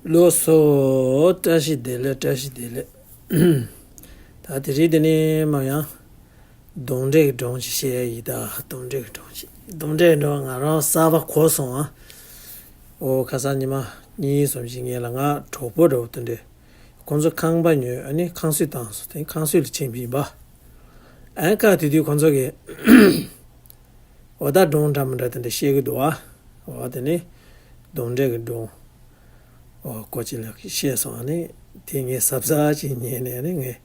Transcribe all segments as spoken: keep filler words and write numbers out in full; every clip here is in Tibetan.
ལགས་སོ། བཀྲ་ཤིས་བདེ་ལེགས། བཀྲ་ཤིས་བདེ་ལེགས། ད་དེ་རིང་དེ་ནས་མར་ཡང་གདོན་འདྲེ་གི་སྒྲུང་ཅིག་བཤད་ཡ་ཡིན། ད་གདོན་འདྲེ་གི་སྒྲུང་ཅིག་གདོན་འདྲེ་གི་སྒྲུང་ང་རང་གསར་པ་གོ་སོང་ཨ། ཨོ་ཁ་སང་ཉི་མ་གཉིས་གསུམ་ཞིག་སྔོན་ལ་ང་གྲོགས་པོ་འདྲ་བོ་དེ་འདྲས་ཁོང་ཚོ་ཁང་པ་ཉོས། ཨ་ནི་ཁང་གསོས་བཏང་སོང་། དེ་ཁང་གསོས་ལ་ཕྱིན་པ་ཡིན་པ། ཨ་ནི་སྐབས་དེ་དུས་ཁོང་ཚོ་གིས་འོ་ད་སྒྲུང་འདྲ་མི་འདྲ་དེ་འདྲ་བཤད་གི་འདུག་ཨ། འོ་དེ་ནི་གདོན་འདྲེ་གི་སྒྲུང་འོ་སྐོར་ཅིག་ལ་བཤད་སོང་། ཨ་ནི་དེ་ངས་གཟབ་གཟབ་ཅིག་ཉན་ནས་ཨ་ནི་ངས་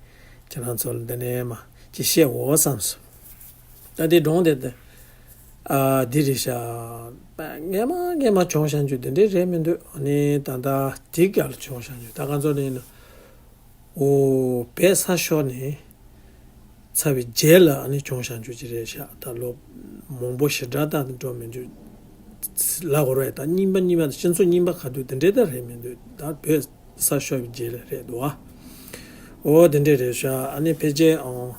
ཁྱེད་རང་ཚོ་ལ་འདི་ནས་མར་ཅིག་བཤད་འོ་བསམ་སོང་། ད་དེ་སྒྲུང་དེ་དེ་ཨ་འདི་རེད་ཤག་སྔན་མ་སྔན་མ་བྱུང་བཞག་རྒྱུ་དེ་འདྲས་རེད་མི་འདུག་ཨ་ནི་ད་ལྟ་དེ་ག་ལ་བྱུང་བཞག་རྒྱུ་ད་ག་ཚོད་ནས་ཡིན་ན། ཨོ་བོད་ས་ཤོར་ནས་ཚར་བའི་རྗེས་ལ་ཨ་ནི་བྱུང་བཞག་རྒྱུ་ཅིག་རེད་ཤག་ད་ལོ་མང་པོ་ཞེ་དྲག་ད་འགྲོ་མི་འདུག་ལབ་དགོས་རེད། ད་རྙིང་པ་རྙིང་པ་ད་སྤྱི་ཚོགས་རྙིང་པ་ག་དུས་དེ་འདྲས་ད་རེད་མི་འདུག་ད་བོད་ས་ཤོར་བའི་རྗེས་ལ་རེད་འདུག་ཨ། ཨོ་དེ་འདྲས་རེད་ཤག་ཨ་ནི་ཕལ་ཆེར་ཨང་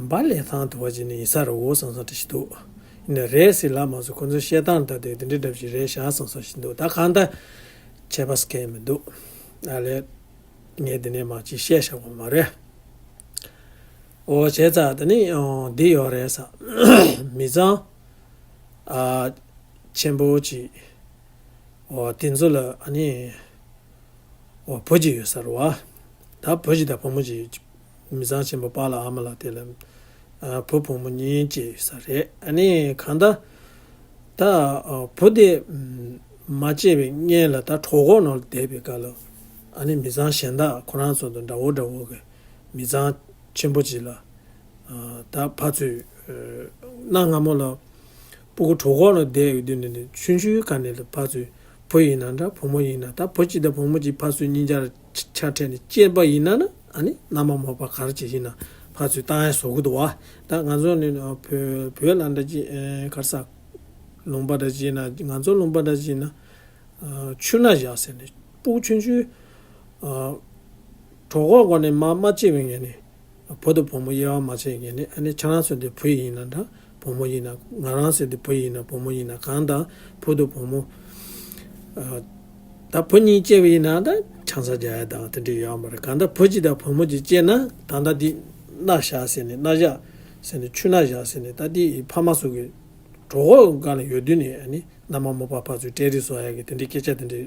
འབའ་ལེ་ཐང་དུ་བ་ཅིག་ནས་ཡིན་ས་རེད་འོ་བསམ་བསམ་འདྲ་ཞིག་འདུག་ཡིན་ན་རེད་ཟེར་ལབ་མ་སོང་། ཁོ་ཚོ་བཤད་སྟངས་ད་དེ་དེ་འདྲས་འདྲ་ཞིག་རེད་ཤག་བསམ་བསམ་ཞིག་འདུག་ད་གང་ལྟར་ཁྱད་པར་གང་ཡང་མི་འདུག་ཨ་ལས། ངས་འདི་ནས་མར་ཅིག་བཤད་བཞག་པ་མ་རེད། འོ་བྱས་ཙང་དེ་ནི་ཨོ་འདི་ཡོད་རེད་ས། མི་ཚང་ཨ་ཆེན་པོ་ཅིག་འོ་དེ་ཚོ་ལ་ཨ་ནི་འོ་བུ་ཅིག་ཡོད་ས་རེད་བ། ད་བུ་ཅིག་དང་བུ་མོ་ཅིག་མི་ཚང་ཆེན་པོ་པཱ་ལགས་ཨ་མ་ལགས་དེ་ལ་ཨ་བུ་བུ་མོ་གཉིས་སྐྱེས་ཡོད་ས་རེད། ཨ་ནི་གང་ལྟར་ད་ཨ་བུ་དེ་མ་སྐྱེས་པའི་སྔོན་ལ་ད་གྲོད་ཁོག་ནང་ལ་བསྡད་པའི་སྐབས་ལ་ཨ་ནི་མི་ཚང་གཞན་དག་ཁོ་རང་ཚོ་དང་འདྲ་བོ་འདྲ་བོ་གི་མི་ཚང་ཆེན་པོ་ཅིག་ལ་ཨ་ད་ཕར་ཚུར་ཨ་གནའ་སྔ་མོ་ལ་སྤུ་གུ་གྲོད་ཁོག་ནང་བསྡད་ཡོད་དུས་ནས་ཆུང་ཆུང་སྒང་ནས་ལ་ཕར་ཚུར་བུ་ཡིན་ན་འདྲ་བུ་མོ་ཡིན་ན་ད་བུ་གཅིག་དང་བུ་མོ་གཅིག་ཕར་ཚུར་གཉིས་ཆར་ཆ་འཕྲད་ནས་སྐྱེས་པ་ཡིན་ན་ན་ཨ་ནི་མནའ་མ་མོ་པ་ག་རེ་བྱེད་ཡིན་ན་ཕར་ཚུར་བཏང་ཡ་བཟོ་གི་འདུག་བ། ད་ང་ཚོ་ནི་བོད་བོད་ལ་འདྲ་ཅིག་ག་རེ་ཟ་ལུང་པ་འདྲ་ཅིག་ཡིན་ན་ང་ཚོ་ལུང་པ་འདྲ་ཅིག་ཡིན་ན་ཆུ་སྣ་བཞག་ཟེར་ནས་སྤུ་གུ་ཆུང་ཆུང་གྲོད་ཁོག་སྒོ་ནས་མ་མ་སྐྱེས་པའི་ངས་ནི། བུ་དང་བུ་མོ་དབྱེ་བ་མ་ཕྱེ་ངེས་ནས་ཨ་ནི་ཁྱེད་རང་ཚོ་འདི་བུ་ཡིན་ན་འདྲ་བུ་མོ་ཡིན་ན་ང་རང་ཚོ་འདི་བུ་ཡིན་ན་བུ་མོ་ཡིན་ན་གང་དང་བུ་དང་བུ་མོ་ཨ་ད་བུ་གཉིས་སྐྱེས་པ་ཡིན་ན་ད་ཆང་ས་རྒྱག་ཡ་དང་དེ་འདྲ་ཡོད་མ་རེད། གང་ལྟར་བུ་གཅིག་དང་བུ་མོ་གཅིག་སྐྱེས་ན་ད་ལྟ་འདི་སྣ་བཞག་ཟེར་ནས་སྣ་བཞག་ཟེར་ནས་ཆུ་སྣ་བཞག་ཟེར་ནས་ད་འདི་ཕ་མ་ཚོ་གི་གྲོད་ཁོག་སྒང་ལ་ཡོད་དུས་ནས་ཨ་ནི་མནའ་མ་མོ་པ་ཕར་ཚུར་སྤྲད་རེས་བཟོ་ཡ་གི་དེ་འདྲའི་སྐད་ཆ་དེ་འདྲའི་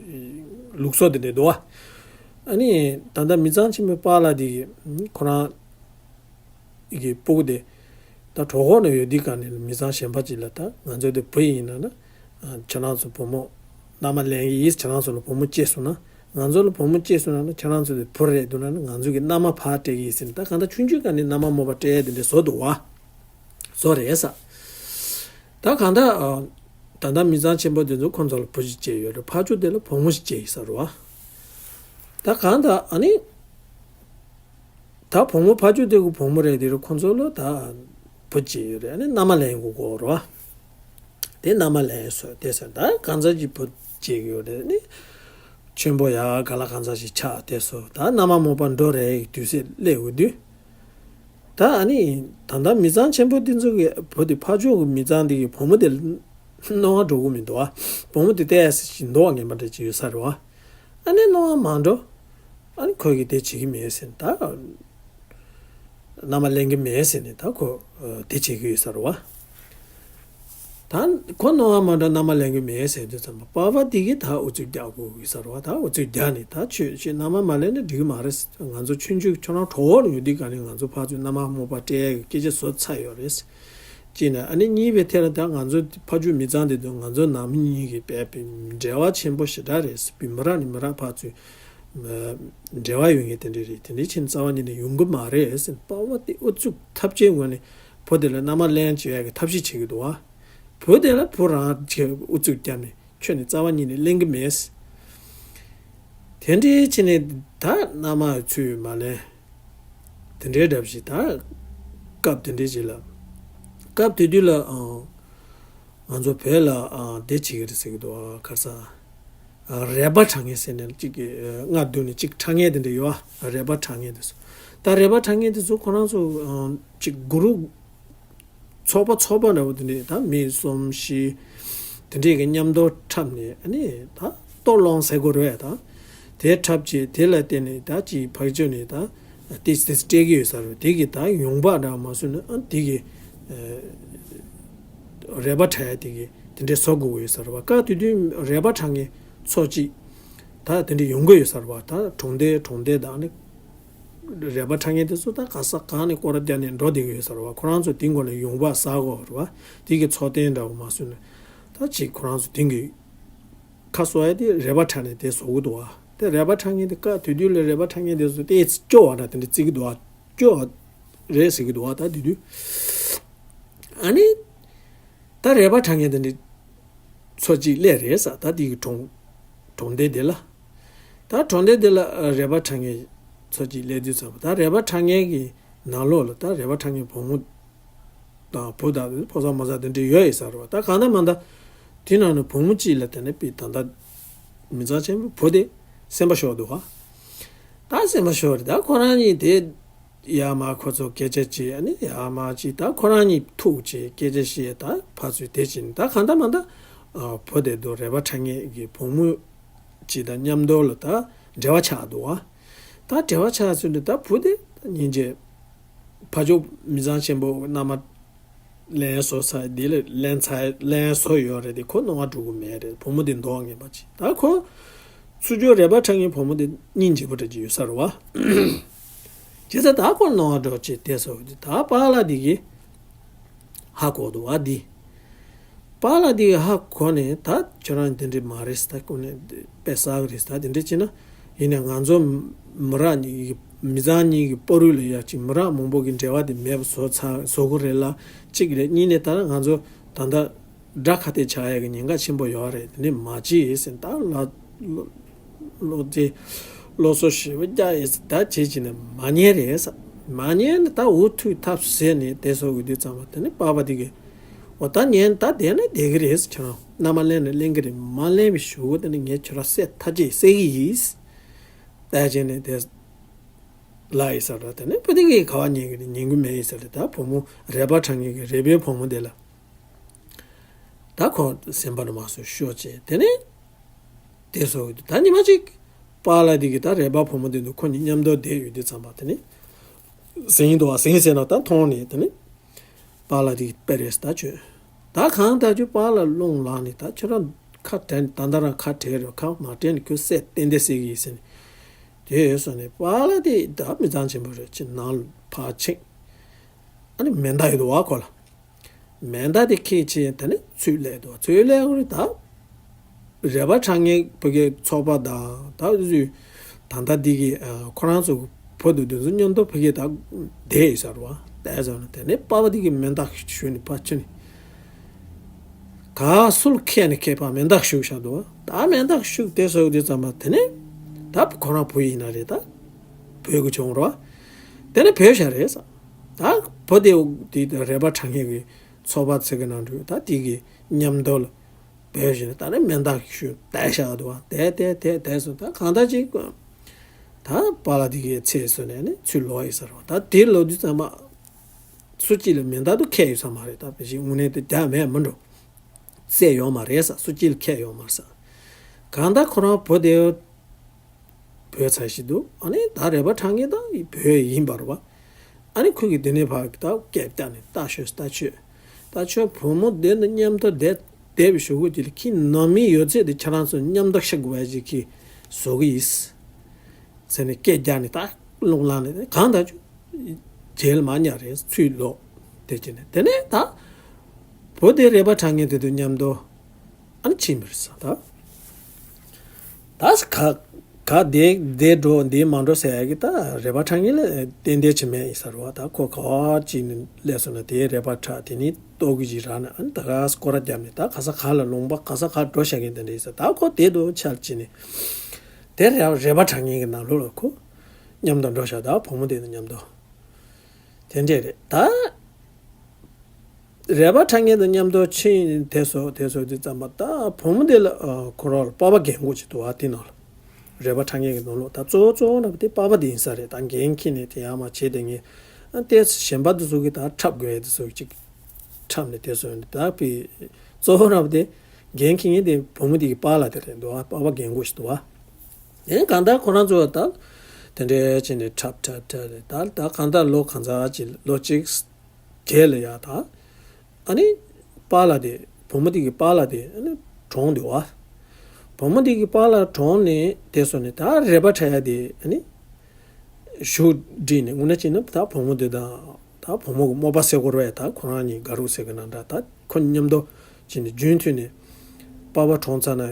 ལུགས་སྲོལ་དེ་འདྲ་འདུག་བ། ཨ་ནི་ད་ལྟ་མི་ཚང་ཆེན་མོའི་པཱ་ལགས་དེ་གི་ཁོ་རང་གི་སྤུ་གུ་དེ་ད་གྲོད་ཁོག་ནང་ཡོད་དུས་ག་ནས་མི་ཚང་གཞན་པ་ཅིག་ལ་ད་ང་ཚོ་དེ་བུ་ཡིན་ན་ན་ཁྱེད་རང་ཚོ་བུ་མོ་མནའ་མ་ལེན་གི་ཡིས་ཁྱེད་རང་ཚོ་ལ་བུ་མོ་སྐྱེས་སོང་ན་ང་ཚོ་ལ་བུ་མོ་སྐྱེས་སོང་ན་ན་ཁྱེད་རང་ཚོ་དེ་བུ་རེད་འདུག་ན་ན་ང་ཚོ་གི་མནའ་མ་ཕར་སྤྲད་གི་ཡིས་ཟེར་ནས་ད་གང་ལྟར་ཆུང་ཆུང་ག་ནས་མནའ་མ་མོ་པ་སྤྲད་ཡ་དེ་འདྲ་བཟོ་འདུག་བ། བཟོ་རེད་ས། ད་གང་ལྟར་ཨ་ད་ལྟ་མི་ཚང་ཆེན་པོ་དེ་ཚོ་ཁོང་ཚོ་ལ་བུ་ཞིག་སྐྱེས་ཡོད་རེད། ཕར་ཕྱོགས་དེ་ལ་བུ་མོ་ཞིག་སྐྱེས་ཡོད་ས་རེད་བ། ད་གང་ལྟར་ཨ་ནི་ད་བུ་མོ་ཕར་ཕྱོགས་དེ་གི་བུ་མོ་རེད་དེ་རུ་ཁོང་ཚོ་ལ་ད་བུ་སྐྱེས་ཡོད་རེད། ཨ་ནི་མནའ་མ་ལེན་དགོས་ཀྱི་ཡོད་རེད་བ། དེ་མནའ་མ་ལེན་སོང་དེ་ཟེར་ད་གང་ཚ་གི་བུ་སྐྱེས་ཀྱི་ཡོད་རེད། ཨ་ནི་ཆེན་པོ་ཡ་ག་ལ་གང་ཚ་ཞིག་ཆགས་དེ་སོང་ད་མནའ་མ་མོ་པ་འགྲོ་རེད་དུས་ཚོད་སླེབས་འོང་དུས། ད་ཨ་ནི་ད་ལྟ་མི་ཚང་ཆེན་པོ་འདི་ཚོ་གི་བུ་དེ་ཕར་ཕྱོགས་ཀྱི་མི་ཚང་འདི་གི་བུ་མོ་དེ་སྣང་བ་འགྲོ་གི་མི་འདུག་ཨ། བུ་མོ་དེ་བལྟས་ཡ་ཞིག་འདུག་ཨ། ངན་པ་འདྲ་ཅིག་ཡོད་ས་རེད་བ། ཨ་ནི་སྣང་བ་མ་འགྲོ། ཨ་ནི་ཁོས་གི་དེ་བྱེད་ཀྱི་མེད་ཟེར་ད། མནའ་མ་ལེན་གི་མེད་ཟེར་ནས་ད་ཁོ་དེ་བྱེད་ཀྱི་ཡོད་ས་རེད་བ། ད་ཁོ་སྣང་བ་མ་འགྲོ་མནའ་མ་ལེན་གི་མེད་ཟེར་དུས་ཙམ་པ་པ་ཕ་དེ་གིས་ད་ཨུ་ཚུགས་རྒྱག་དགོས་ཀྱི་ས་རེད་བ། ད་ཨུ་ཚུགས་རྒྱག་ནས་ད་ཁྱོད་ཁྱོད་མནའ་མ་མ་ལེན་ན་འགྲིག་གི་མ་རེད། ང་ཚོ་ཆུང་ཆུང་ཁྱོད་རང་གྲོད་ཁོག་ནས་ཡོད་དུས་ག་ནས་ང་ཚོ་ཕར་ཚུར་མནའ་མ་མོ་པ་སྤྲད་ཡ་གི་སྐད་ཆ་བཟོ་ཚར་ཡོད་རེད། གཅིག་ནས་ཨ་ནི་གཉིས་པའི་ཐད་ལ་ད་ང་ཚོ་ཕ་ཇོ་མི་ཚང་དེ་དང་ང་ཚོ་ནང་མི་གཉིས་ཀྱི་བས་པའི་འབྲེལ་བ་ཆེན་པོ་ཞེ་དྲག་རེད། བུ་མོ་རང་ནས་མོ་རང་ཕར་ཚུར་འབྲེལ་བ་ཡོད་མཁན་དེ་འདྲ་རེད། དེ་འདྲའི་ཕྱིན་རྩ་བ་ཉིད་ནས་ཡོང་གི་མ་རེད་ཟེར། པ་ཕ་དེ་ཨུ་ཚུགས་ཐབས་ཆེའི་ངོས་ནས་བུ་དེ་ལ་མནའ་མ་ལེན་བྱེད་ཡག་གི་ཐབས་ཤེས་བྱེད་ཀྱི་འདུག་བ། བུ་དེ་ལ་བུ་རང་གིས་ཨུ་ཚུགས་བརྒྱབ་ནས་ཁྱོད་ནི་རྩ་བ་ཉིད་ནས་ལེན་གི་མེད། དེ་འདྲའི་ཕྱིན་ནས་ད་མནའ་མ་ཚུར་མ་ལེན། དེ་འདྲའི་འདྲ་ཞིག་ད་སྐབས་དེ་འདྲའི་ཞིག་ལ་སྐབས་དེ་དུས་ལ་ཨང་། ང་ཚོ་བོད་ལ་ཨ་དེ་བྱེད་ཀྱི་རེད་ཟེར་གྱི་འདུག་ཨ། ག་རེ་ཟ། ཨ་རལ་པ་འཁྲབ་མཁན་ཟེར་ནས་གཅིག་གི་ཨ་སྔ་དུས་ནས་གཅིག་འཁྲབ་མཁན་དེ་འདྲ་ཡོད་ཨ། རལ་པ་འཁྲབ་མཁན་དེ་ཚོ། ད་རལ་པ་འཁྲབ་མཁན་དེ་ཚོ་ཁོ་རང་ཚོ་ཨ་གཅིག་གུ་རུབ་ཚོགས་པ་ཚོགས་པ་འདྲ་བོ་དེ་འདྲས་ད་མི་གསུམ་བཞི་དེ་འདྲས་ཀྱི་མཉམ་དུ་འཁྲབ་ནས་ཨ་ནི་ད་ལྟོ་སློང་ཟེར་དགོས་རེད་ད། དེ་འཁྲབ་བྱས་དེ་ལ་བརྟེན་ནས་ད་ཅིག་ཕར་ཕྱོགས་ནས་ད་ཏིས་ཏིས་སྤྲད་ཀྱི་ཡོད་ས་རེད། དེ་གི་ད་ཡོང་འབབ་འདྲ་མ་བཟོས་ན་ཨ་དེ་གི་རལ་པ་འཁྲབ་ཡ་དེ་གི་དེ་འདྲས་བཟོ་དགོས་ཀྱི་ཡོད་ས་རེད་བ། སྐབས་དེ་དུས་རལ་པ་འཁྲབ་མཁན་ཚོ་གཅིག་ད་དེ་འདྲས་ཡོང་གི་ཡོད་ས་རེད་བ། ད་གྲོང་སྡེ་གྲོང་སྡེ་དང་ནི་རལ་པ་འཁྲབ་མཁན་དེ་ཚོ་ད་ག་ས་གང་ནས་སྐོར་ར་བརྒྱབ་ནས་འགྲོ་བསྡད་ཀྱི་ཡོད་ས་རེད་བ། ཁོ་རང་ཚོ་དེ་མགོ་ནས་ཡོང་འབབ་བསགས་དགོས་རེད་བ། དེ་གི་འཚོ་རྟེན་འདྲ་བོ་མ་བཟོས་ན་ད་ཅིག་ཁོ་རང་ཚོ་དེང་གི་ཁ་གསོ་ཡ་དེ་རལ་པ་འཁྲབ་ནས་དེ་བཟོ་གི་འདུག་བ། དེ་རལ་པ་འཁྲབ་མཁན་དེ་སྐབས་དེ་དུས་ལ་རལ་པ་འཁྲབ་མཁན་དེ་ཚོ་དེ་སྐྱོ་བ་འདྲ་དེ་འདྲ་བརྩི་གི་འདུག་བ། སྐྱོ་བ་རེད་ཟེར་གི་འདུག་བ། ད་དེ་དུས་ཨ་ནི་ད་རལ་པ་འཁྲབ་མཁན་དེ་འདྲ་ཚོ་གཅིག་སླེབས་རེད་ས། ད་དེ་གི་གྲོང་གྲོང་སྡེ་དེ་ལ། ད་གྲོང་སྡེ་དེ་ལ་རལ་པ་འཁྲབ་མཁན་ཚོ་གཅིག་སླེབས་དུས་ཙམ་པ་ད་རལ་པ་འཁྲབ་མཁན་གི་ནང་ལོགས་ལ་ད་རལ་པ་འཁྲབ་མཁན་བུ་མོ་དང་བུ་དང་ཕོ་གསར་མོ་གསར་དེ་འདྲ་ཡོད་ཡིན་ས་རེད་བ། ད་གང་ལྟར་མ་ལྟར་དེ་ནང་ནས་བུ་མོ་གཅིག་ལ་དེ་ནས་པི་ད་ལྟ་མི་ཚང་ཆེན་པོ་བུ་དེ་སེམས་པ་ཤོར་འདུག་བ། ད་སེམས་པ་ཤོར་རེད། ད་ཁོ་རང་གཉིས་དེ་ཡར་མར་ཁོ་ཚོ་སྐད་ཆ་བྱས། ཨ་ནི་ཡར་མར་ཅིག་ད་ཁོ་རང་གཉིས་ཐུག་བྱས་སྐད་ཆ་བཤད། ད་ཕར་ཚུར་དེ་བྱས་ནས་ད་གང་ལྟར་མ་ལྟར་བུ་དེ་དང་རལ་པ་འཁྲབ་མཁན་གྱི་བུ་མོ་གཅིག་དང་མཉམ་དུ་ལ་ད་འབྲེལ་བ་ཆགས་འདུག་བ། ད་འབྲེལ་བ་ཆགས་ཚུལ་འདི་ད་བུ་དེ་ད་སྙིང་རྗེ། ཕ་ཕྱོགས་མི་ཚང་ཆེན་པོ་མནའ་མ་ལེན་བཟོ་ཚར། འདི་ལ་ལེན་ཚར་ལེན་བཟོ་ཡོད་རེད་དེ་ཁོ་སྣང་བ་འགྲོ་གི་མེད་རེད། བུ་མོ་དེ་མདོག་ངན་པ་ཅིག་ད་ཁོ་ཚུར་ཕྱོགས་རལ་པ་འཁྲབ་མཁན་བུ་མོ་དེ་སྙིང་རྗེ་པོ་འདྲ་ཅིག་ཡོད་ས་རེད་བ། བྱས་ཙང་ད་ཁོ་སྣང་བ་འགྲོ་ཅིག་དེ་སོགས་དེ་ད་པཱ་ལགས་དེ་གིས་ཧ་གོ་འདུག་བ། འདི་པཱ་ལགས་དེ་གིས་ཧ་གོ་ནས་ད་ཁྱོད་རང་དེ་འདྲས་མ་རེད་ད། ཁོ་ནས་དཔེ་བསགས་རེད་ད། དེ་འདྲས་བྱས་ན་ཡིན་ནའི་ང་ཚོ་མི་རབས་གཉིས་ཀྱི་མི་ཚང་གཉིས་ཀྱི་བར་དུ་ལ་ཡ་ཅིག་མི་རབས་མང་པོ་གི་འབྲེལ་བ་དེ་མེད་པ་བཟོ་ཚར་བཟོ་དགོས་རེད་ལ། གཅིག་རེད། གཉིས་ནས་ད་ང་ཚོ་ད་ལྟ་དགྲ་ཁ་གཏད་བྱ་ཡ་གི་ཉེན་ཁ་ཆེན་པོ་ཡོད་རེད། དེ་ནས་མ་བྱེད་ཟེར་ད་ལ་ལོ་ལོ་དེ་སློབ་གསོ་ཞེ་པོ་རྒྱག་ཡས་ད་བྱེད་ཀྱི་ནས་མ་ཉན་རེད་ས། མ་ཉན་ནས་ད་འུ་ཐུག་ཐབས་ཟད་ནས་དེ་སོགས་ཀྱི་དུས་ཙམ་པ་དེ་ནས་པཱ་ལགས་དེ་གིས་འོ་ད་ཉན་ད་བསྡད་ན་བསྡད་གི་རེད། ཁྱོད་རང་མནའ་མ་ལེན་ན་ལེན་གི་རེད། མ་ལེན་པའི་གཞུག་གུ་དེ་ནས་ངས་ཁྱོད་རང་བསད་ཐབས་ཅིག་བསད་གི་ཡིན། ད་བྱས་ནས་དེ་ལ་ཡིན་ས་ར། དེ་ནས་བུ་དེ་གིས་ག་བ་ཉན་གི་རེད། ཉན་གི་མེད་ཡིན་ས་རེད། ད་བུ་མོ་རལ་པ་འཁྲབ་མཁན་གྱི་རལ་པའི་བུ་མོ་དེ་ལ་ད་ཁོ་སེམས་པ་ནས་མ་བཟོད་ཤོར་བྱས་དེ་ནས། དེ་སོགས་ད་ཉི་མ་གཅིག་པཱ་ལགས་དེ་གིས་ད་རལ་པ་བུ་མོ་དེ་དང་ཁོ་གཉིས་མཉམ་དུ་བསྡད་ཡོད་དུས་ཙམ་པ་དེ་ནས་ཟིན་འདུག་བ། ཟིན་ཟེར་ན་ད་མཐོང་ནས་དེ་ནས་པཱ་ལགས་དེ་གིས་དཔེ་རེད་ད་ཁྱོད་ད་གང་ལྟར་ཁྱོད་པཱ་ལགས་རླུང་ལངས་ནས་ད་ཁྱོད་རང་ཁ་བྲལ་ནས་ད་ལྟ་རང་ཁ་བྲལ་རེད། ཁ་མ་བྲལ་ནས་ཁྱོད་བསད་ཏན་ཏན་བསད་གི་ཡིན་ཟེར་ནས་དེ་ཡོད་སོང་ནས་པཱ་ལགས་དེ་ད་མི་ཚང་ཆེན་པོ་རེད། ཁྱེད་ནང་ལ་ཕར་ཕྱིན། ཨ་ནི་མེ་མདའ་ཡོད་འདུག་བ་ཁོ་ལ། མེ་མདའ་དེ་འཁྱེར་བྱས་དེ་ནས་ཚུར་སླེབས་འདུག་ཚུར་སླེབས་ཀྱི་རེད་ད། རལ་པ་འཁྲབ་མཁན་བོད་ཀྱི་ཚོགས་པ་དང་ད་ད་ལྟ་འདི་གི་ཁོ་རང་ཚོ་བོད་དུ་དེ་ཚོ་མཉམ་དུ་བོད་ཀྱི་ད་བསྡད་ཡོད་ས་རེད་བ། བསྡད་ས་རེད། དེ་ནས་པཱ་ལགས་དེ་གིས་མེ་མདའ་གཞུས་ནས་ཕར་ཕྱིན་ནས་ག་སུ་ལ་འཁྱེར་ནས་འཁྱེར་ཕར་མེ་མདའ་གཞུས་བཞག་འདུག་ད་མེ་མདའ་གཞུས་དེ་སོགས་དུས་ཙམ་པ་དེ་ནས་ད་ཁོ་རང་བུ་ཡིན་ན་རེད། ད་བོད་ཀྱི་བྱུང་རེད་བ། དེ་ནས་བོད་ཤ་རེད་ས། ད་བུ་དེ་དེ་རལ་པ་འཁྲབ་མཁན་གྱི་ཚོགས་པ་ཚིག་གི་ནང་དུ་ད་དེ་གི་མཉམ་དུ་ལ་བོད་ཞིག་ད་ནི་མེ་མདའ་ཞུ་བསྡད་བཞག་འདུག་བ། དེ་དེ་དེ་དེ་སོང་ད་གང་ལྟར་ཅིག་ད་པཱ་ལགས་དེ་གི་ཚེ་སོང་ནས་ནི་ཚུར་ལོག་ཡོད་ས་རེད་བ། ད་དེ་ལོག་དུས་ཙམ་པ་སུ་གཅིག་ལ་མེ་མདའ་དུ་ཁད་ཡོད་ས་མ་རེད། ད་བེ་ཞིག་དངོས་གནས་དེ་རྒྱག་མེད་མི་འགྲོ། བསད་ཡོད་མ་རེད་ས། སུ་གཅིག་ལ་ཁད་ཡོད་མ་རེད་ས། གང་ལྟར་ཁོ་རང་བུ་དེ་བོད་ཚར་ཞིག་འདུག་ཨ་ནི་ད་རལ་པ་འཁྲབ་མཁན་ད་བོད་ཡིན་པ་རེད་བ། ཨ་ནི་ཁོ་གིས་དེ་ནས་ཕར་ད་སྐད་བརྒྱབ་ནས་ད་ཤོད་ད་ཤོད། ད་ཁྱོད་བུ་མོ་དེ་ནི་མཉམ་དུ་བསྡད་བསྡད་པའི་གཞུག་གུ་དེ་ལ་ཁྱི་ནང་མི་ཡོད་ཚད་དེ་ཁྱེད་རང་ཚོ་མཉམ་དུ་ཤི་དགོས་པ་ཞིག་གིས་བཟོ་གི་ཡིན། ཟེར་ནས་སྐད་རྒྱག་ནས་ད་རླུང་ལངས་ནས་གང་ལྟར་ཁྱོད་རྗེས་ལ་མ་ཉར་རེད། ཚུར་ལོག་དེ་བྱས་ནས་དེ་ནས་ད་བུ་དེ་རལ་པ་འཁྲབ་མཁན་དེ་དང་མཉམ་དུ་ཨ་ནི་ཕྱིན་པ་རེད་ས། ད་ད་ག་ག་དེ་དེ་འགྲོ་འདི་མ་འགྲོ་ཟེར་ཡ་གི་ད་རལ་པ་འཁྲབ་མཁན་ལ་ཏན་ཏན་བྱེད་མེད་ཡིན་ས་རེད་བ། ད་ཁོ་ག་བ་ཅིག་ནས་སླེབས་སོང་ན་དེའི་རལ་པ་འཁྲབ་དེ་ནི་ལྟོ་གི་ཅིག་རག་ན་ཨ་ནི་ད་ག་སྐོར་ར་བརྒྱབ་ནས་ད་ག་ས་ག་ལ་ལུང་པ་ག་ས་ག་འགྲོ་བཞག་མཁན་དེ་འདྲ་ཡིན་ས། ད་ཁོ་དེ་དུ་ཆ་ལ་ཅིག་ནས་དེ་རལ་རལ་པ་འཁྲབ་མཁན་གི་ནང་ལོགས་ལ་ཁོ་མཉམ་དུ་འགྲོ་བཞག་ད་བུ་མོ་དེ་དང་མཉམ་དུ། དེ་འདྲས་རེད་ད། རལ་པ་འཁྲབ་མཁན་དང་མཉམ་དུ་ཕྱིན་དེ་སོ་དེ་སོ་དེ་ཙམ་པ་ད་བུ་མོ་དེ་ལ་ཁོ་རང་ལ་པགས་པ་འགེངས་དགོས་ཀྱི་འདུག་བ། དེ་ནང་ལ་རལ་པ་འཁྲབ་མཁན་གྱི་ནང་ལོགས་ད་གཙོ་བོ་གཙོ་བོ་ན་དེ་པགས་པ་དེ་ཡིན་ས་རེད། ད་འགན་འཁྱེར་ནས་དེ་ཡར་མར་བྱས་དེ་ངས་ཏེ་གཞན་པ་དེ་ཚོ་གི་ད་འཁྲབ་དགོས་དེ་ཚོ་གཅིག་འཁྲབ་ནས་དེ་སོ་ནས་ད་པི་གཙོ་བོ་ན་དེ་འགན་འཁྱེར་མཁན་དེ་བུ་མོ་དེ་གི་པགས་ལ་དེ་རེད་འདུག་བ། པགས་པ་འགེངས་དགོས་ཀྱི་འདུག་བ། ཡིན་གང་ལྟར་ཁོ་རང་ཚོ་ད་དེ་འདྲའི་བྱས་ནས་འཁྲབ་འཁྲབ་འཁྲབ་རེད། ད་ད་གང་ལྟར་ལོ་གང་ཚ་ཅིག་ལོ་གཅིག་བརྒྱད་ལ་ཡ་ད། ཨ་ནི་པཱ་ལགས་དེ་བུ་མོ་དེ་གི་པཱ་ལགས་དེ་ཨ་ནི་གྲོངས་འདུག་བ། བུ་མོ་དེ་གི་པཱ་ལགས་གྲོངས་ནས་དེ་སོང་ནས་ད་རས་པ་འཁྲབ་ཡ་དེ་ཨ་ནི་གཞུག་བསྒྲིལ་ནས་དངོས་གནས་བྱས་ན་ད་བུ་མོ་དེ་དང་ད་བུ་མོ་གི་རྨོ་པ་ཟེར་དགོས་རེད་བས། ད་ཁོ་རང་གཉིས་དགའ་རོགས་ཟེར་གི་ན་འདྲ། ད་ཁོ་མཉམ་དུ་བྱས་ནས་རྒྱུན་མཐུད་ནས་པཱ་ཕ་གྲོངས་ཚར་ན་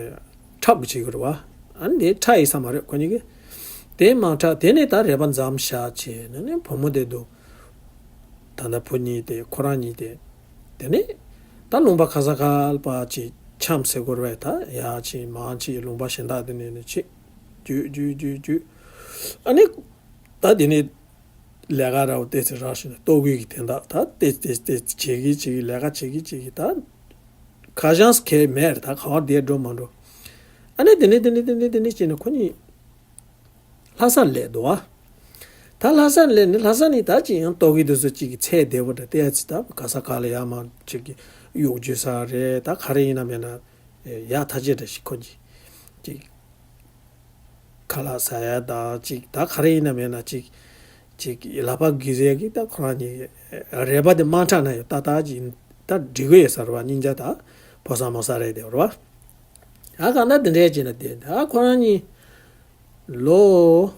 འཁྲབ་གི་བྱེད་གི་རེད་བ། ཨ་ནི་དེ་འཁྲབ་ཡི་ས་མ་རེད་ཁོ་གཉིས་ཀྱིས། དེ་མ་འཁྲབ་དེ་ནས་ད་རས་པ་མཚམས་བཞག་བྱས་ནས་ནི་བུ་མོ་དེ་འདུག་ད་ལྟ་བུ་གཉིས་དེ་ཁོ་རང་གཉིས་དེ། དེ་ནས་ད་ལུང་པ་ག་ས་ག་ལ་ཕར་ཅིག་འཁྱམས་ཟེར་དགོས་རེད་བས། ད་ཡར་ཅིག་མར་ཅིག་ལུང་པ་གཞན་དག་དེ་ནས་ནི་ཅིག་རྒྱུག་རྒྱུག་རྒྱུག་རྒྱུག་ཨ་ནི་ད་དེ་ནས་ལས་ཀ་ར་བ་ཏོག་ཙམ་རག་བྱས་ནས་ལྟོ་གོས་ཀྱི་དོན་དག་ད་ཏོག་ཙམ་ཏོག་ཙམ་ཏོག་ཙམ་བྱེད་ཀྱི་བྱེད་ཀྱི་ལས་ཀ་བྱེད་ཀྱི་བྱེད་ཀྱི་ད་ཁ་བྱང་གང་ཡང་མེད་རེད། ད་ག་བར་བསྡད་འགྲོ་མ་འགྲོ། ཨ་ནི་དེ་ནས་དེ་ནས་དེ་ནས་དེ་ནས་བྱས་ནས་ཁོ་གཉིས་ལྷ་སར་སླེབས་འདུག་བ། ད་ལྷ་སར་སླེབས་ནས་ལྷ་ས་ནས་ད་ཅི་ཡང་ལྟོ་གོས་དེ་ཚོ་གཅིག་གི་ཚད་བདེ་པོ་འདྲ་བལྟས་ཚེ་ད་ག་ས་ག་ལ་ཡར་མར་གཅིག་གི་གཡོག་རྒྱུག་ས་རེད། ད་ག་རེ་ཡིན་ན་མེད་ན་ཡག་ཐག་ཆོད་འདྲ་ཞིག་ཁོ་གཉིས་གཅིག་ཁ་ལག་ཟ་ཡ་དང་གཅིག་ད་ག་རེ་ཡིན་ན་མེད་ན་གཅིག་གཅིག་ལག་པ་གིས་ཟེར་གི་ད་ཁོ་རང་གཉིས་རས་པ་དེ་མ་འཁྲབ་ན་ཡང་ཏག་ཏག་ཅིག་ད་འགྲིག་གི་ཡོད་ས་རེད་བ། སྙིང་རྗེ་ད་ཕོ་གསར་མོ་གསར་རེད་དེ་རེད་བ། ཨ་གང་ལྟར་དེ་འདྲས་བྱས་ན་དེ་ད་ཁོ་རང་གཉིས་ལོ་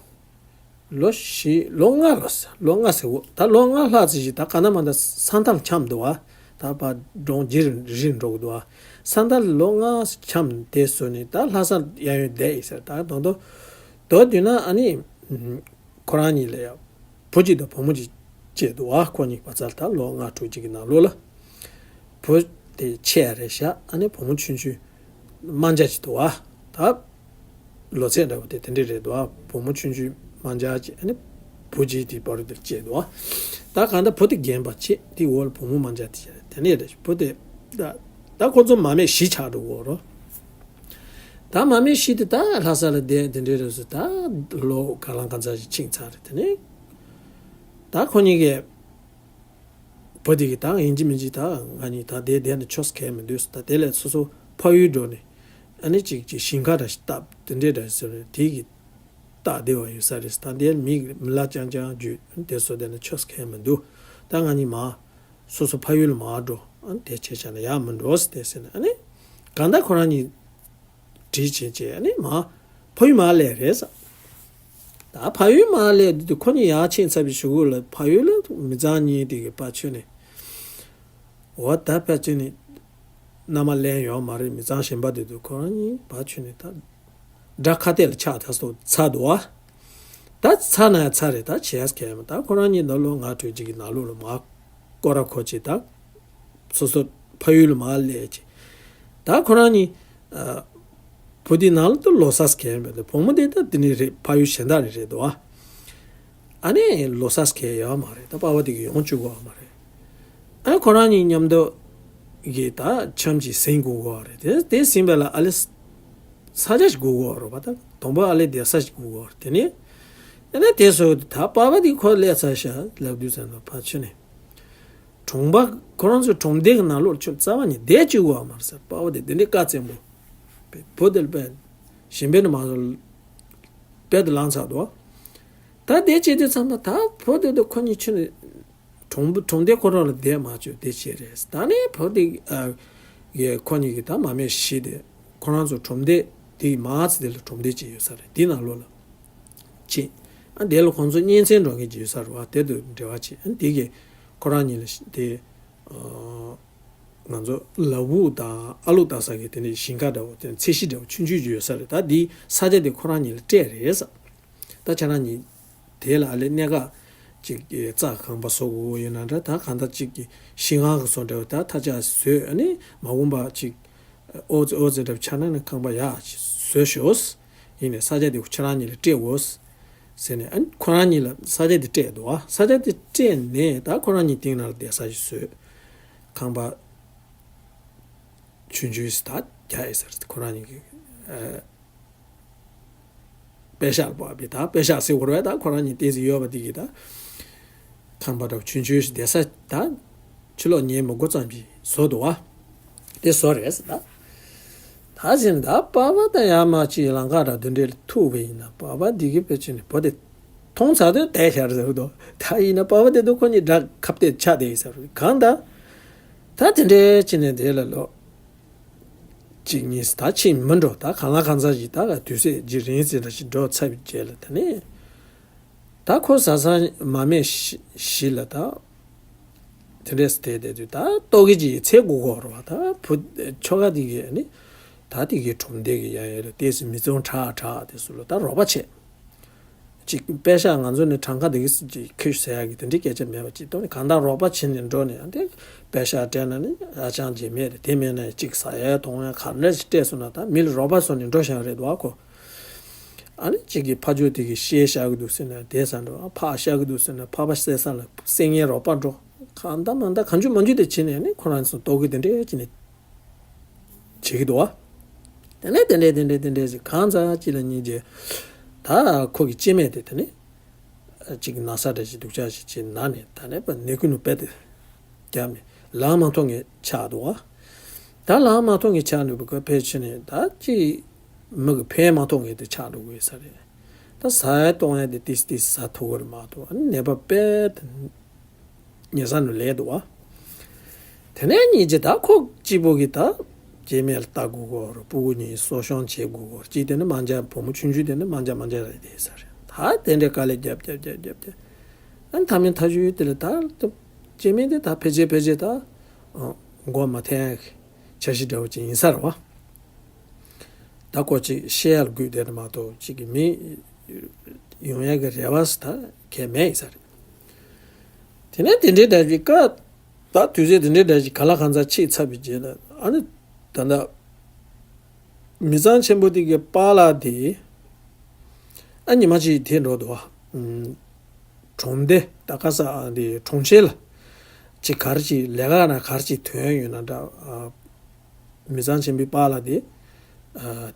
ལོ་བཞི་ལོ་ལྔ་ལོ་ལོ་ལྔ་ཟེར་འོ། ད་ལོ་ལྔ་ལྷག་ཙམ་ཞིག་ད་ག་ན་མ་ད་ས་མཐར་འཁྱམས་འདུག་བ། ད་ཕར་འགྲོ་འགྲོ་རི་རི་འགྲོ་གི་འདུག་བ། ས་མཐར་ལོ་ལྔ་འཁྱམས་དེ་སོང་ནས་ད་ལྷ་སར་གཡས་གཡོན་བསྡད་ཡིན་ཟེར། ད་དོན་དུ་དོ་དུས་ན་ཨ་ནི་ཁོ་རང་གཉིས་ལ་ཡང་བུ་གཅིག་དང་བུ་མོ་གཅིག་སྐྱེས་འདུག་བ། ཁོ་གཉིས་བར་ཚར་ད་ལོ་ལྔ་དྲུག་ཅིག་གི་ནང་ལོགས་ལ། བུ་དེ་ཆེ་རེད་ཤག་ཨ་ནི་བུ་མོ་ཆུང་ཆུང་དམར་འབྱར་ཅིག་འདུག་བ། ད་ལོ་ཚད་འདྲ་བོ་དེ་དེ་འདྲས་རེད་འདུག་བ། བུ་མོ་ཆུང་ཆུང་དམར་འབྱར་ཅིག་ཨ་ནི་བུ་གཅིག་དེ་བར་དུ་སྐྱེས་འདུག་བ། ད་གང་ལྟར་བུ་དེ་རྒན་པ་ཆེ་དེ་འོག་ལ་བུ་མོ་དམར་འབྱར་དེ་བྱས་དེ་ནས་རེད། བུ་དེ་ད་ད་ཁོ་ཚོ་མ་སྨད་བཞི་ཆགས་འགྲོ་གི་ཡོད་རེད། ད་མ་སྨད་བཞི་དེ་ད་ལྷ་ས་ལ་བསྡད་དེ་འདྲས་རེད་ཟེར། ད་ལོ་ག་ལང་གང་ཚ་ཞིག་ཕྱིན་ཚར་རེད། དེ་ནས་ད་ཁོ་གཉིས་ཀས་བུ་དེ་གིས་ད་ཡིན་གཅིག་མིན་གཅིག་ད་ང་གཉིས་ད་དེ་བསྡད་ནས་ཆོས་གལ་མི་འདུག་ད་དེ་ལས་སོ་སོ་ཕ་ཡུལ་འགྲོ་ནས་ཨ་ནི་ཅིག་ཅིག་ཞིང་ཁ་འདྲ་ཞིག་བཏབ་དེ་འདྲས་འདྲ་ཟེར་རེད། དེ་གིས་སྟབས་བདེ་བ་ཡོད་ས་རེད། ད་དེ་མི་མི་ལ་རྐྱང་རྐྱང་རྒྱུད་དེ་སོ་དེ་ནས་ཆོས་གལ་མི་འདུག་ད་ང་གཉིས་མ་སོ་སོ་ཕ་ཡུལ་མར་འགྲོ། ཨ་ནི་དེ་བྱས་བྱས་ན་ཡག་མི་འགྲོ་ཟེར་དེ་ཟེར་ནས་ཨ་ནི་གང་ལྟར་ཁོ་རང་གཉིས་འགྲིག་བྱས་བྱས་ཨ་ནི་མ་ཕ་ཡུལ་མར་སླེབས་རེད་ཟེར། ད་ཕ་ཡུལ་མར་སླེབས་དུས་ཁོ་གཉིས་ཡར་ཕྱིན་ཚར་བའི་གཞུག་གུ་ལ་ཕ་ཡུལ་ལ་མི་ཚང་གཉིས་དེ་གི་ཕར་ཕྱིན་ནས། འོ་ད་ཕར་ཕྱིན་ནས་མནའ་མ་ལེན་ཡོད་མ་རེད། མི་ཚང་གཞན་པ་དེ་ཚོ་ཁོ་རང་གཉིས་ཕར་ཕྱིན་ནས་ད་དགྲ་ཁ་གཏད་ལ་ཆགས་ད་སོ་ཚར་འདུག་བ། ད་ཚར་ན་ཡང་ཚར་རེད། ད་བྱས་ཡ་གལ་མེད། ད་ཁོ་རང་གཉིས་ད་ལོ་ལྔ་དྲུག་ཅིག་གི་ནང་ལོགས་ལ་མར་སྐོར་ར་འཁོར་བྱས་ད་སོ་སོ་ཕ་ཡུལ་ལ་མར་སླེབས་བྱས། ད་ཁོ་རང་གཉིས་ཨ། བུ་དེ་ནང་ལ་ད་ལོ་གསར་གལ་མེད་དེ། བུ་མོ་དེ་ད་དེ་ནས་རེད། ཕ་ཡུལ་གཞན་དག་ནས་རེད་འདུག་བ། ཨ་ནི་ལོ་གསར་གལ་ཡོད་མ་རེད། ད་པ་ཕ་དེ་གིས་ཡོང་བཅུག་གི་ཡོད་མ་རེད། ཨ་ཁོ་རང་གཉིས་མཉམ་དུ་གི་ད་འཆམ་གྱི་ཟིན་དགོས་ཀྱི་ཡོད་རེད། དེ་དེ་ཟིན་པ་ལ་ཨ་ལེ་ས་ཆ་ཞིག་དགོས་ཀྱི་ཡོད་རེད་པ། ད་དང་པོ་ཨ་ལེ་བསྡད་ས་ཞིག་དགོས་ཀྱི་ཡོད་རེད། དེ་ནས་ཨ་ནི་དེ་སོ་ད་པ་ཕ་དེ་ཁོ་སླེབས་ཚར་ཤག་ལབ་དུས་ཙམ་ལ་ཕར་ཕྱིན་ནས། གྲོང་པ་ཁོ་རང་ཚོའི་གྲོང་སྡེ་གི་ནང་ལོགས་ཁྱོད་རྩ་བ་ནས་བསྡད་བཅུག་གི་ཡོད་མ་རེད་ཟེར། པ་ཕ་དེ་དེ་འདྲའི་བཀའ་བཙན་པོ། བུ་དེ་ལ་དཔེ་གཞན་ཕན་དུ་མ་སོང་། དཔལ་དུ་ལངས་ཚར་འདུག་ད་དེ་བྱེད་དུས་ཙམ་པ་ད་བུ་དེ་དུ་ཁོ་གཉིས་ཕྱིན་ནས་གྲོང་གྲོང་སྡེ་ཁོ་རང་ལ་བསྡད་མ་བཅུག་དེ་བྱས་རེད། ད་ནི་བུ་དེ་ཨ་གིས་ཁོ་གཉིས་ཀྱི་ད་མ་སྨད་བཞི་དེ་ཁོ་རང་ཚོ་གྲོང་སྡེ་དེའི་མ་ཚི་དེ་ལ་གྲོང་སྡེ་ཅིག་ཡོད་ས་རེད། དེའི་ནང་ལོགས་ལ་ཕྱིན། ཨ་དེ་ལ་ཁོང་ཚོ་གཉེན་ཚན་འགྲོ་མཁན་ཅིག་ཡོད་ས་རེད་བ། དེ་དུ་འབྲེལ་བ་བྱས། ཨ་དེ་གིས་ཁོ་རང་གཉིས་ལ་དེ་ང་ཚོ་ལ་ཕུག་དང་ཨ་ལུག་ལྟ་ས་གི་དེ་འདྲའི་ཞིང་ཁ་འདྲ་བོ་དེ་ཚད་གཞི་འདྲ་བོ་ཆུང་ཆུང་ཅིག་ཡོད་ས་རེད། ད་འདི་ས་ཆ་དེ་ཁོ་རང་གཉིས་ལ་སྤྲད་རེད་ས། ད་ཁྱེད་རང་གཉིས་དེ་ལ་ཨ་ལེ་གནས་ཁག་ཅིག་རྩྭ་ཁང་པ་བཟོ་དགོས་ཡོད་ན་འདྲ། ད་གང་ལྟར་ཅིག་གི་ཤིང་ཁང་གི་བཟོ་འདྲ་བོ་ད་ཐ་ཆ་བཟོས། ཨ་ནི་མ་འོངས་པ་ཅིག་ཨོ་ཙི་ཨོ་ཙི་འདྲ་བོ་ཆགས་ན་ནི་ཁང་པ་ཡག་ཅིག་བཟོས་ཤོག་ཡིན་ནས་ས་ཆ་དེ་ཁྱེད་རང་གཉིས་ལ་སྤྲད་དགོས་ཟེར་ནས། ཨ་ནི་ཁོ་རང་གཉིས་ལ་ས་ཆ་དེ་སྤྲད་འདུག་ཨ་ས་ཆ་དེ་སྤྲད་ནས་ད་ཁོ་རང་གཉིས་དེའི་ནང་ལ་བསྡད་ས་ཞིག་བཟོས། ཁང་པ་ཆུང་ཆུང་ཞིག་ད་རྒྱག་ཡོད་ས་རེད། ཁོ་རང་གཉིས་ཀྱི་ཨ་པད་ཤག་པ་བི་ད་པད་ཤག་ཟེར་བ་རེད། ད་ཁོ་རང་གཉིས་ཏོག་ཙམ་ཡོད་པ་དེ་གི་ད་ཁང་པ་འདྲ་བོ་ཆུང་ཆུང་ཞིག་བསྡད་ས་ད་ཕྱི་ལོགས་ཉལ་མི་དགོས་ཙམ་གྱི་བཟོ་འདུག་བ། དེ་བཟོ་རེད་ཟེར། ད་ད་ ཨ་ཟིན་ད་པ་པ་དང་ཡ་མ་ཅིག་ལང་ཀ་ར་དུ་འདྲེ་ལ་ཐུག་པ་ཡིན་ན། པ་པ་འདི་གི་ཕལ་ཆེར་ནི་བུ་དེ་མཐོང་ཚར་དུས་དེ་ཤར་ཟེར་དོ། ད་ཡིན་ན་པ་པ་དེ་དུ་ཁོ་གཉིས་དགྲ་ཁ་གཏད་ཆགས་དེ་ཡིན་ཟེར་གང་ད། ད་དེ་འདྲའི་ཅི་ནས་དེ་ལ་ལོ། གཅིག་གཉིས་ད་ཕྱིན་མི་འགྲོ། ད་གང་ལ་གང་འཚམ་ཞིག་ད་དུས་ཚོད་ཀྱི་རིང་ཙམ་འདྲ་ཞིག་འགྲོ་ཚར་བའི་རྗེས་ལ་ད་ནི། ད་ཁོ་བཟའ་ཚང་མ་སྨད་བཞི་ལ་ད། དེ་འདྲས་དེ་དེ་དུས་ད་ལྟོ་གི་ཅིག་ཚེ་དགུ་གོ་ར་བ་ད་བུ་ཆོ་ག་དེ་གི་ནི། ད་དེ་གི་གྲོང་སྡེ་གི་ཡ་ཡ་ལ་དེ་སི་མི་ཚང་ཁྲག་ཁྲག་དེ་སུ་ལ་ད་རོགས་པ་བྱེད། ཅིག་པེ་ཤ་ང་ཚོ་ནི་གྲངས་ཀ་དེ་གི་སི་ཅིག་ཁྱོད་ཟེར་ཡ་གི་དེ་འདྲའི་སྐད་ཆ་མེད་པ་ཅིག་ཏོ་ནི་གང་ལྟར་རོགས་པ་བྱེད་ནས་འགྲོ་ནས་ཡང་དེ་པེ་ཤ་སྤྲད་ན་ནི་ཨ་ཅང་རྗེས་མེད་དེ་དེ་མེད་ན་ཡང་ཅིག་ཟ་ཡ་འཐུང་ཡ་ག་འདྲ་ཞིག་སྤྲད་སོང་ན་ད་མི་ལ་རོགས་པ་སོང་ནས་འགྲོ་བཞག་རེད་འདུག་ཨ་ཁོ། ཨ་ནི་གཅིག་གིས་ཕ་ཇོ་དེ་གི་ཤེས་བཞག་གི་འདུག་ཟེར་ན་དེ་ས་འགྲོ། ཨ་ཕ་བཞག་གི་འདུག་ཟེར་ན་ཕ་པ་བསད་ས་ལ་བསད་ངན་རོགས་པ་འགྲོ། གང་ལྟར་མ་ལྟར་གང་བྱུང་མང་བྱུང་དེ་བྱེད་ནས་ནི་ཁོ་རང་ཚོ་ལྟོ་གི་དེ་འདྲས་བྱེད་ནས་བྱེད་ཀྱི་འདུག་བ། དེ་ནས་དེ་འདྲས་དེ་འདྲས་དེ་འདྲས་ཟེར་གང་ཚ་གཅིག་ལ་གཉིས་རྗེས། ད་ཁོ་གི་སྐྱེ་དམན་དེ་དེ་ནས་གཅིག་ན་ས་འདྲ་ཞིག་སྡུག་ཅག་ཞིག་བྱེད་ན་ནས་ད་ནས་པ་ནད་ཀུན་ནུ་པད་དེ། རྒྱ་མི་ལང་མ་ཐོག་ངས་ཆགས་འདུག་བ། ད་ལང་མ་ཐོག་ངས་ཆགས་འདུག་པ་ཕལ་ཆེར་ནས་ད་ཅི་མི་གི་ཕན་མ་ཐོག་ངས་དེ་ཆགས་འདུག་དགོས་ས་རེད། ད་ཟ་ཡ་གཏོང་ཡ་དེ་ཏིས་ཏིས་ཟ་ཐུབ་ཀྱི་རེད་མ་གཏོགས་ཨ་ནི་ནད་པ་དཔེ་དེ་ཉལ་ས་ནུ་ལས་འདུག་བ། དེ་ནས་ཉིན་གཅིག་ད་ཁོ་གཅིག་པོ་གི་ད་སྐྱེ་དམན་ལ་ལྟ་དགོས་གོ་ར་སྤུ་གུ་གཉིས་གསོ་སྐྱོང་བྱེད་དགོས་གོ་ར་གཅིག་དེ་ནི་མ་འཇག་བུ་མོ་ཆུང་ཆུང་དེ་ནི་མ་འཇག་མ་འཇག་རེད་དེ་ས་རེད། ད་དེ་འདྲའི་དཀའ་ལས་རྒྱབ་རྒྱབ་རྒྱབ་རྒྱབ་རྒྱབ། ཨ་ནི་མཐའ་མའི་མཐའ་གཞུག་དེ་ལ་ད་ལྟ་སྐྱེ་དམན་དེ་ད་ཕལ་ཆེར་ཕལ་ཆེར་ད་མགོ་མ་ཐེན་འཆར་གཞི་འདྲ་བོ་ཅིག་ཡིན་ས་རེད་བ། ད་ཁོ་ཅིག་བཤད་ཡ་ལ་དགོས་དེ་མ་གཏོགས་ཅིག་གི་མི་ཡོང་ཡ་གི་རེ་བ་ད་གས་མེད་ཡིན་ས་རེད། དེ་ནས་དེ་འདྲའི་འདྲ་ཞིག་ཀ་ད་དུས་ཚོད་དེ་འདྲའི་འདྲ་ཞིག་ག་ལ་གང་ཚ་ཆེས་ཚ་བའི་རྗེས་ལ་ཨ་ནི་ད་ལྟ། མི་ཚང་ཆེན་པོ་དེ་གི་པཱ་ལགས་དེ། ཨ་ཉི་མ་གཅིག་དེ་འགྲོ་འདུག་བ། གྲོང་སྡེ་ད་ག་ས་ཨ་དེ་གྲོང་ཁྱེར་ལ། ཅིག་གར་ཅིག་ལས་ཀ་ན་གར་ཅིག་ཐོན་ཡོད་ན་འདྲ། མི་ཚང་ཆེན་པོའི་པཱ་ལགས་དེ།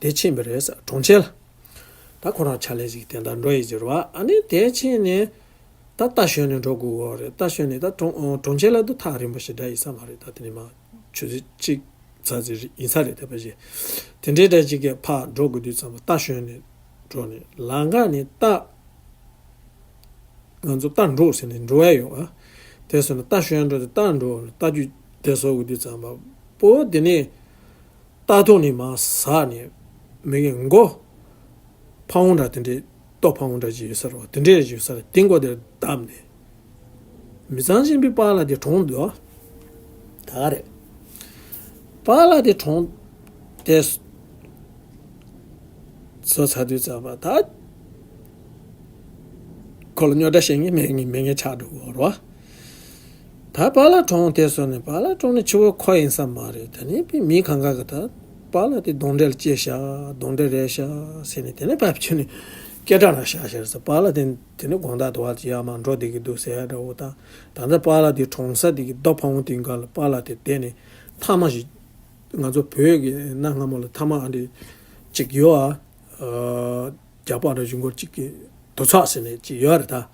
དེ་ཕྱིན་པ་རེད་ས་གྲོང་ཁྱེར་ལ། ད་ཁོ་རང་ཕྱག་ལས་ཅིག་དེ་འདྲ་འགྲོ་ཡི་ཟེར་བ་ཨ་ནི་དེ་ཕྱིན་ནས། ད་རྟ་ཞོན་ནས་འགྲོ་དགོས་བ་རེད། རྟ་ཞོན་ནས་ད་གྲོང་གྲོང་ཁྱེར་ལ་དུ་ཐག་རིང་པོ་ཞིག་འདྲ་ཡིན་ས་མ་རེད། ད་དེ་ནས་མ་ཆུ་ཚོད་གཅིག་ཚ་ཚོད་ཡིན་ས་རེད། དེ་པ་ཞིག་དེ་འདྲའི་འདྲ་ཅིག་གི་ཕར་འགྲོ་དགོས་དུས་ཙམ་པ་རྟ་ཞོན་ནས་འགྲོ་ནས་ལམ་ཁ་ནས་རྟ་ང་ཚོ་རྟ་འགྲོ་ཟེར་ནས་འགྲོ་ཡ་ཡོད་ཨ། དེ་སོང་ནས་རྟ་ཞོན་འགྲོ་དེ་རྟ་འགྲོ་རྟ་རྒྱུག་དེ་བཟོ་དགོས་དུས་ཙམ་པ་པོ་དེ་ནས། རྟ་ཐོག་ནས་མར་ཟག་ནས་མི་གི་མགོ་ཕ་བོང་འདྲ་དེ་འདྲའི་ལྟོ་ཕ་བོང་འདྲ་ཅིག་ཡོད་ས་རེད་བ། དེ་འདྲས་ཡོད་ས་རེད། དེ་མགོ་དེར་བསྡམས་ནས་མི་ཚང་ཆེན་པོའི་པཱ་ལགས་དེ་གྲོངས་འདུག་ད་ག་རེད། པཱ་ལགས་དེ་གྲོངས་དེ་བཟོ་ཚར་དུས་ཙམ་པ་ད་ཁོ་ལ་རྙོག་དྲ་བཤད་མཁན་མེད་མཁན་མེད་མཁན་ཆགས་འགྲོ་གི་རེད་བ། ད་པཱ་ལགས་གྲོངས་དེ་སོང་ནས་པཱ་ལགས་གྲོངས་ནས་ཕྱི་བོ་ཁོ་ཡིན་ས་མ་རེད། ད་ནི་པའི་མི་གང་ག་གི་ད་པཱ་ལགས་དེ་གདོན་འདྲེ་ལ་སྐྱེས་ཤག་གདོན་འདྲེ་རེད་ཤག་ཟེར་ནས་དེ་ནས་པཱ་ཕྱི་ནས་སྐད་གྲགས་རང་བཞག་ཤར་ས་པཱ་ལགས་དེ་དེ་ནས་དགོང་དག་དུ་བ་ཅི་ཡར་མར་འགྲོ་བསྡད་ཀྱི་འདུག་ཟེར་ཡ་འདྲ་བོ་དང་ད་ལྟ་པཱ་ལགས་དེ་གྲོངས་ས་དེ་གི་རྡོ་ཕ་བོང་དེ་ག་ལ་པཱ་ལགས་དེ་དེ་ནས་ཐ་མ་ཞིག་ང་ཚོ་བོད་ཀྱི་གནའ་སྔ་མོ་ལ་ཐ་མ་ཨ་འདྲི་ཅིག་ཡོད་ཨ། རྒྱ་པ་འདྲ་བཞུགས་སྒོར་གཅིག་གི་དུར་ཚགས་ཟེར་ནས་གཅིག་ཡོད་རེད་ད།